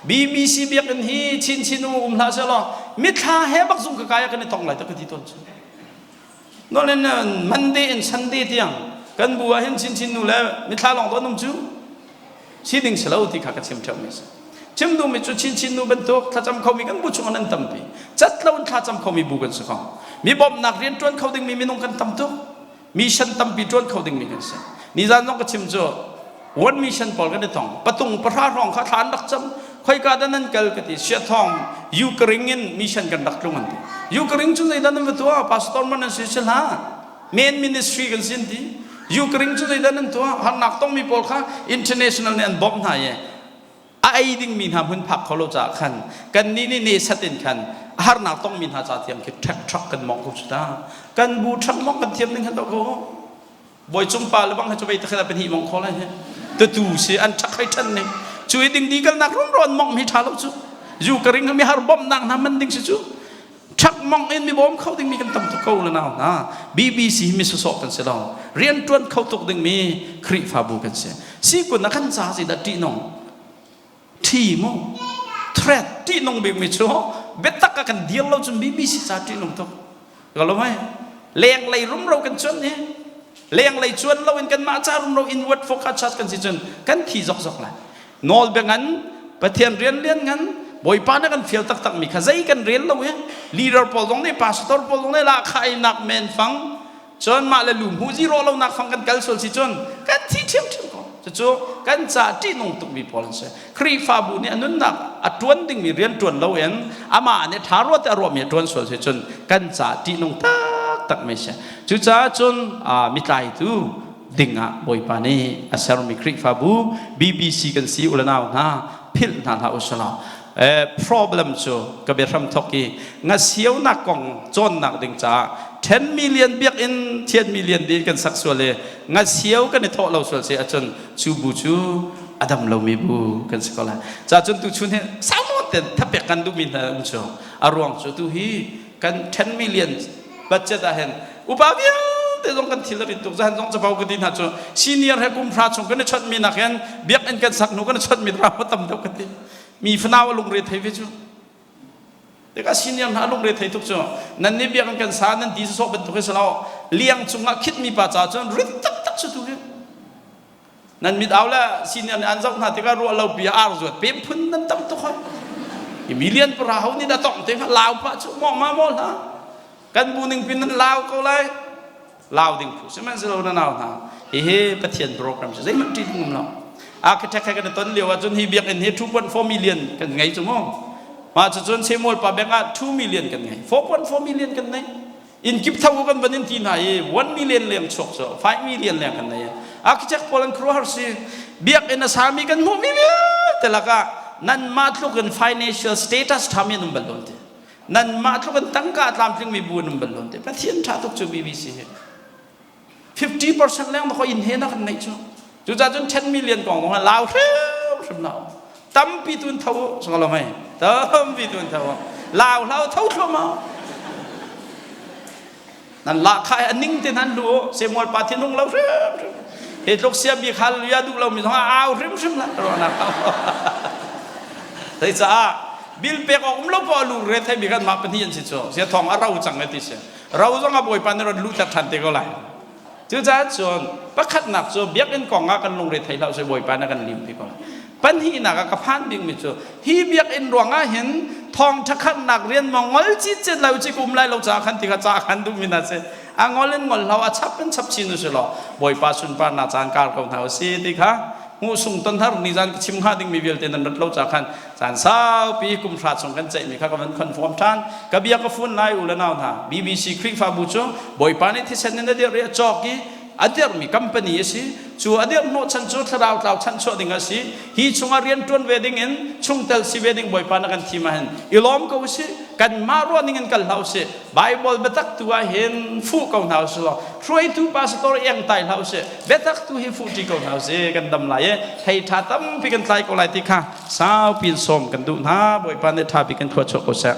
BBC biakinn hi chinchin nu um hlah selaw mithla he bak zung ka kai ah kan i tong lai ta ka ti tawn cu. Nolen Monday and Sunday tiang kan bu ah hin chinchin nu le mithla lawng to an um cu si ding si lo ti kha ka chim ṭheu mi si. Chim duhmi cu chinchin nu bantuk thlacam khomi kan bu chung an tampi. Cat lo in thlacam khomi bu kan si ko. Mi bawmhnak rian ṭuan kho dingmi minung kan tam tuk. Mission tampi ṭuan kho dingmi kan si. Nizan zong ka chim cu one mission pawl kan i tong. Patung pahra hrawng kha thla an rak cam. Khoika dah nan kal ka ti. Siathawng Ukraine in mission kan rak tlung an ti. Ukraine cu zeidah nan va tuah? Pastor man nan si si hlah. Main ministry kan si an ti. Ukraine cu zeidah nan tuah? Harnak tongmi pawl kha international nih an bawmh hna i a ei dingmi hna hmun phak kho lo caah khan kannih nih nesat in khan a harnak tongmi hna ca tiang khi ṭhek ṭhak kan mong ko cu ta. Kan bu ṭhak mong kan thiam ning han to ko. Bawi cung pa le bang he cu vei takhin a pahnih mong kho lai he. Tatu si an ṭhak hei ṭhan ning. Cu i ding di kalnak rumro an mong mi ṭha lo cu. Zu ka ring mi har bawmhnak hna man ding si cu. Ṭhak mong in mi bawm kho dingmi kan tam tuk ko le nau hna. BBC mi sawsawh kan si lo. Rian ṭuan kho tuk dingmi Khrihfabu kan si. Sikun a kan ca si dah ṭihnung. Ṭhi mu. Threat ṭihnung bikmi cu biatak a kan dir lo cun BBC ca ṭihnung tuk. Ka lo mai. Lenglei rumro kan cuan ni. Lenglei cuan lo in kanmah ca rumro inward focus kan si cun kan thi zokzok lai. Nawl bia ngan, Pathian rian lian ngan, Bawipa na kan fial taktak mi kha zei kan rel lo i leader pawl zong nih pastor pawl zong nih lahkhah men fang cun mah le lu hmu zero lo nak fang kan kal sual si cun kan thi ṭhiamṭhiam ko. Cucu kan ca ṭihnung tukmi pawl an si. Khrihfabu nih a nunnak a ṭuan dingmi rian ṭuan loin amah nih ṭha ruat a ruahmi a ṭuan sual si cun kan ca ṭihnung taktak mi si. Cucaah cun mitlaitu ding ah Bawipa nih a sermi Khrihfabu BBC kan si u le nau hna philh hna hlah u selaw problem cu ka biahram thok i ngasionak kong cawnnak ding caah 10 million biakinn 10 million din kan sak sual i ngasio kan i thawh lo sual si ahcun cu bu cu a dam lomi bu kan si ko lai. Ca cun tu chun hi sau ten thapek kan duhmi hna um cu a ruang cu tu hi kan 10 million budget ah hin upa vialte zong kan thil a rit tuk zahan zong capo ka ti hna cu senior he kum hra chung kan i chawnh mi nak hin biakinn kan sak hnu kan i chawnh mi ram tam deuh ka ti. Mi fanau a lungre thei ve cu tikah senior hna a lungre thei tuk cu nan nih biakinn kan sa nan ti sawh bantuk hi silo liang cungah khit mi pa ca cun rit taktak cu tu hi nan mit au le senior nih an zoh hna tikah ruah lo pi ar zuat pem phun nan tam tuk hoi. Million para ho nih dah tong te lau pa cu maw ma maw hna kan bu ning pin nan lau ko lai. Lau ding phu sihmanhsehlaw na nau hna hihi Pathian program si zeihmanh ṭih um lo. Architect he kan i ton lio ahcun hi biakinn hi 2.4 million kan ngei cu mu. Mah cucun Samuel pa bank ah 2 million kan ngei, 4.4 million kan nei. Inn kip tho kan van in ti hna i 1 million leng chuak cu 5 million leng kan nei. Architect pawl an khuaruahhar si. Biakinn a sami kan hmuhmi vialte lakah nanmah tluk in financial status ṭhami an um bal lo ti. Nanmah tluk in tangka tlamtlingmi bu an um bal lo ti. Pathian ṭha tuk cu BBC hi. 50% leng na inn he na kan neih cu. Cucaah cun 10 million kong kong lau hrimhrim lau. Tampi tu in tho sangalo mei. Tampi tu in tho. Lau hlau tho thluahmah. Nan la kha a ning te nan lu Samuel pa thinhung lo hrimhrim. Hi tluk sia bik hallelujah duh lo mi zong au hrimhrim la ruahnak. Zei caah bil pek awk um lo po lu re thei mi kan mah pahnih an si cu. Sia thong a ro cang ti si. Ro zong a bawipa nih ron luhter ṭhan te ko lai. Cucaah cun pakhatnak cu biakinn kong ah kan lungre thei hlah usih, bawipa nih a kan limpi ko lai. Pahnihnak ah ka phan bikmi cu hi biakinn ruangah hin thawngṭha kharnak rian maw ngol citcet lo ci ka um lai lo caah khan ti kha ca khan duhmi hna si. A ngol in ngol hlah, a chap in chap chin usih law bawipa sunparnak caan kar ko hna usih ti kha hmuh sung ton har nizan ka chim hnga dingmi vialte nan rat lo ca khan caan saupi kum hra chung kan ceihmi kha ka van confirm ṭhan. Ka bia ka fun lai u le nau hna. BBC Khrihfabu cu Bawipa nih thisen in a dirh i a cawk i a dirhmi company a si. Cu a dirh hnawhchan cu thlarau tlau chanchuah ding a si. Hi chungah rian ṭuan ve ding in chungtel si ve ding Bawipa na kan thim ahhin i lawm ko usih. Kanmah ruah ning in kal hlah usih. Bible biatak tu ah hin fuh ko hna usih law hruaitu pastor iang tai hlah usih. Biatak tu hi fuh ṭi ko hna usih. Kan dam lai i thei ṭha tampi kan tlai ko lai ti kha saupi in sawm kan duh hna. Bawipa nih ṭha bik in thlua chuah ko seh.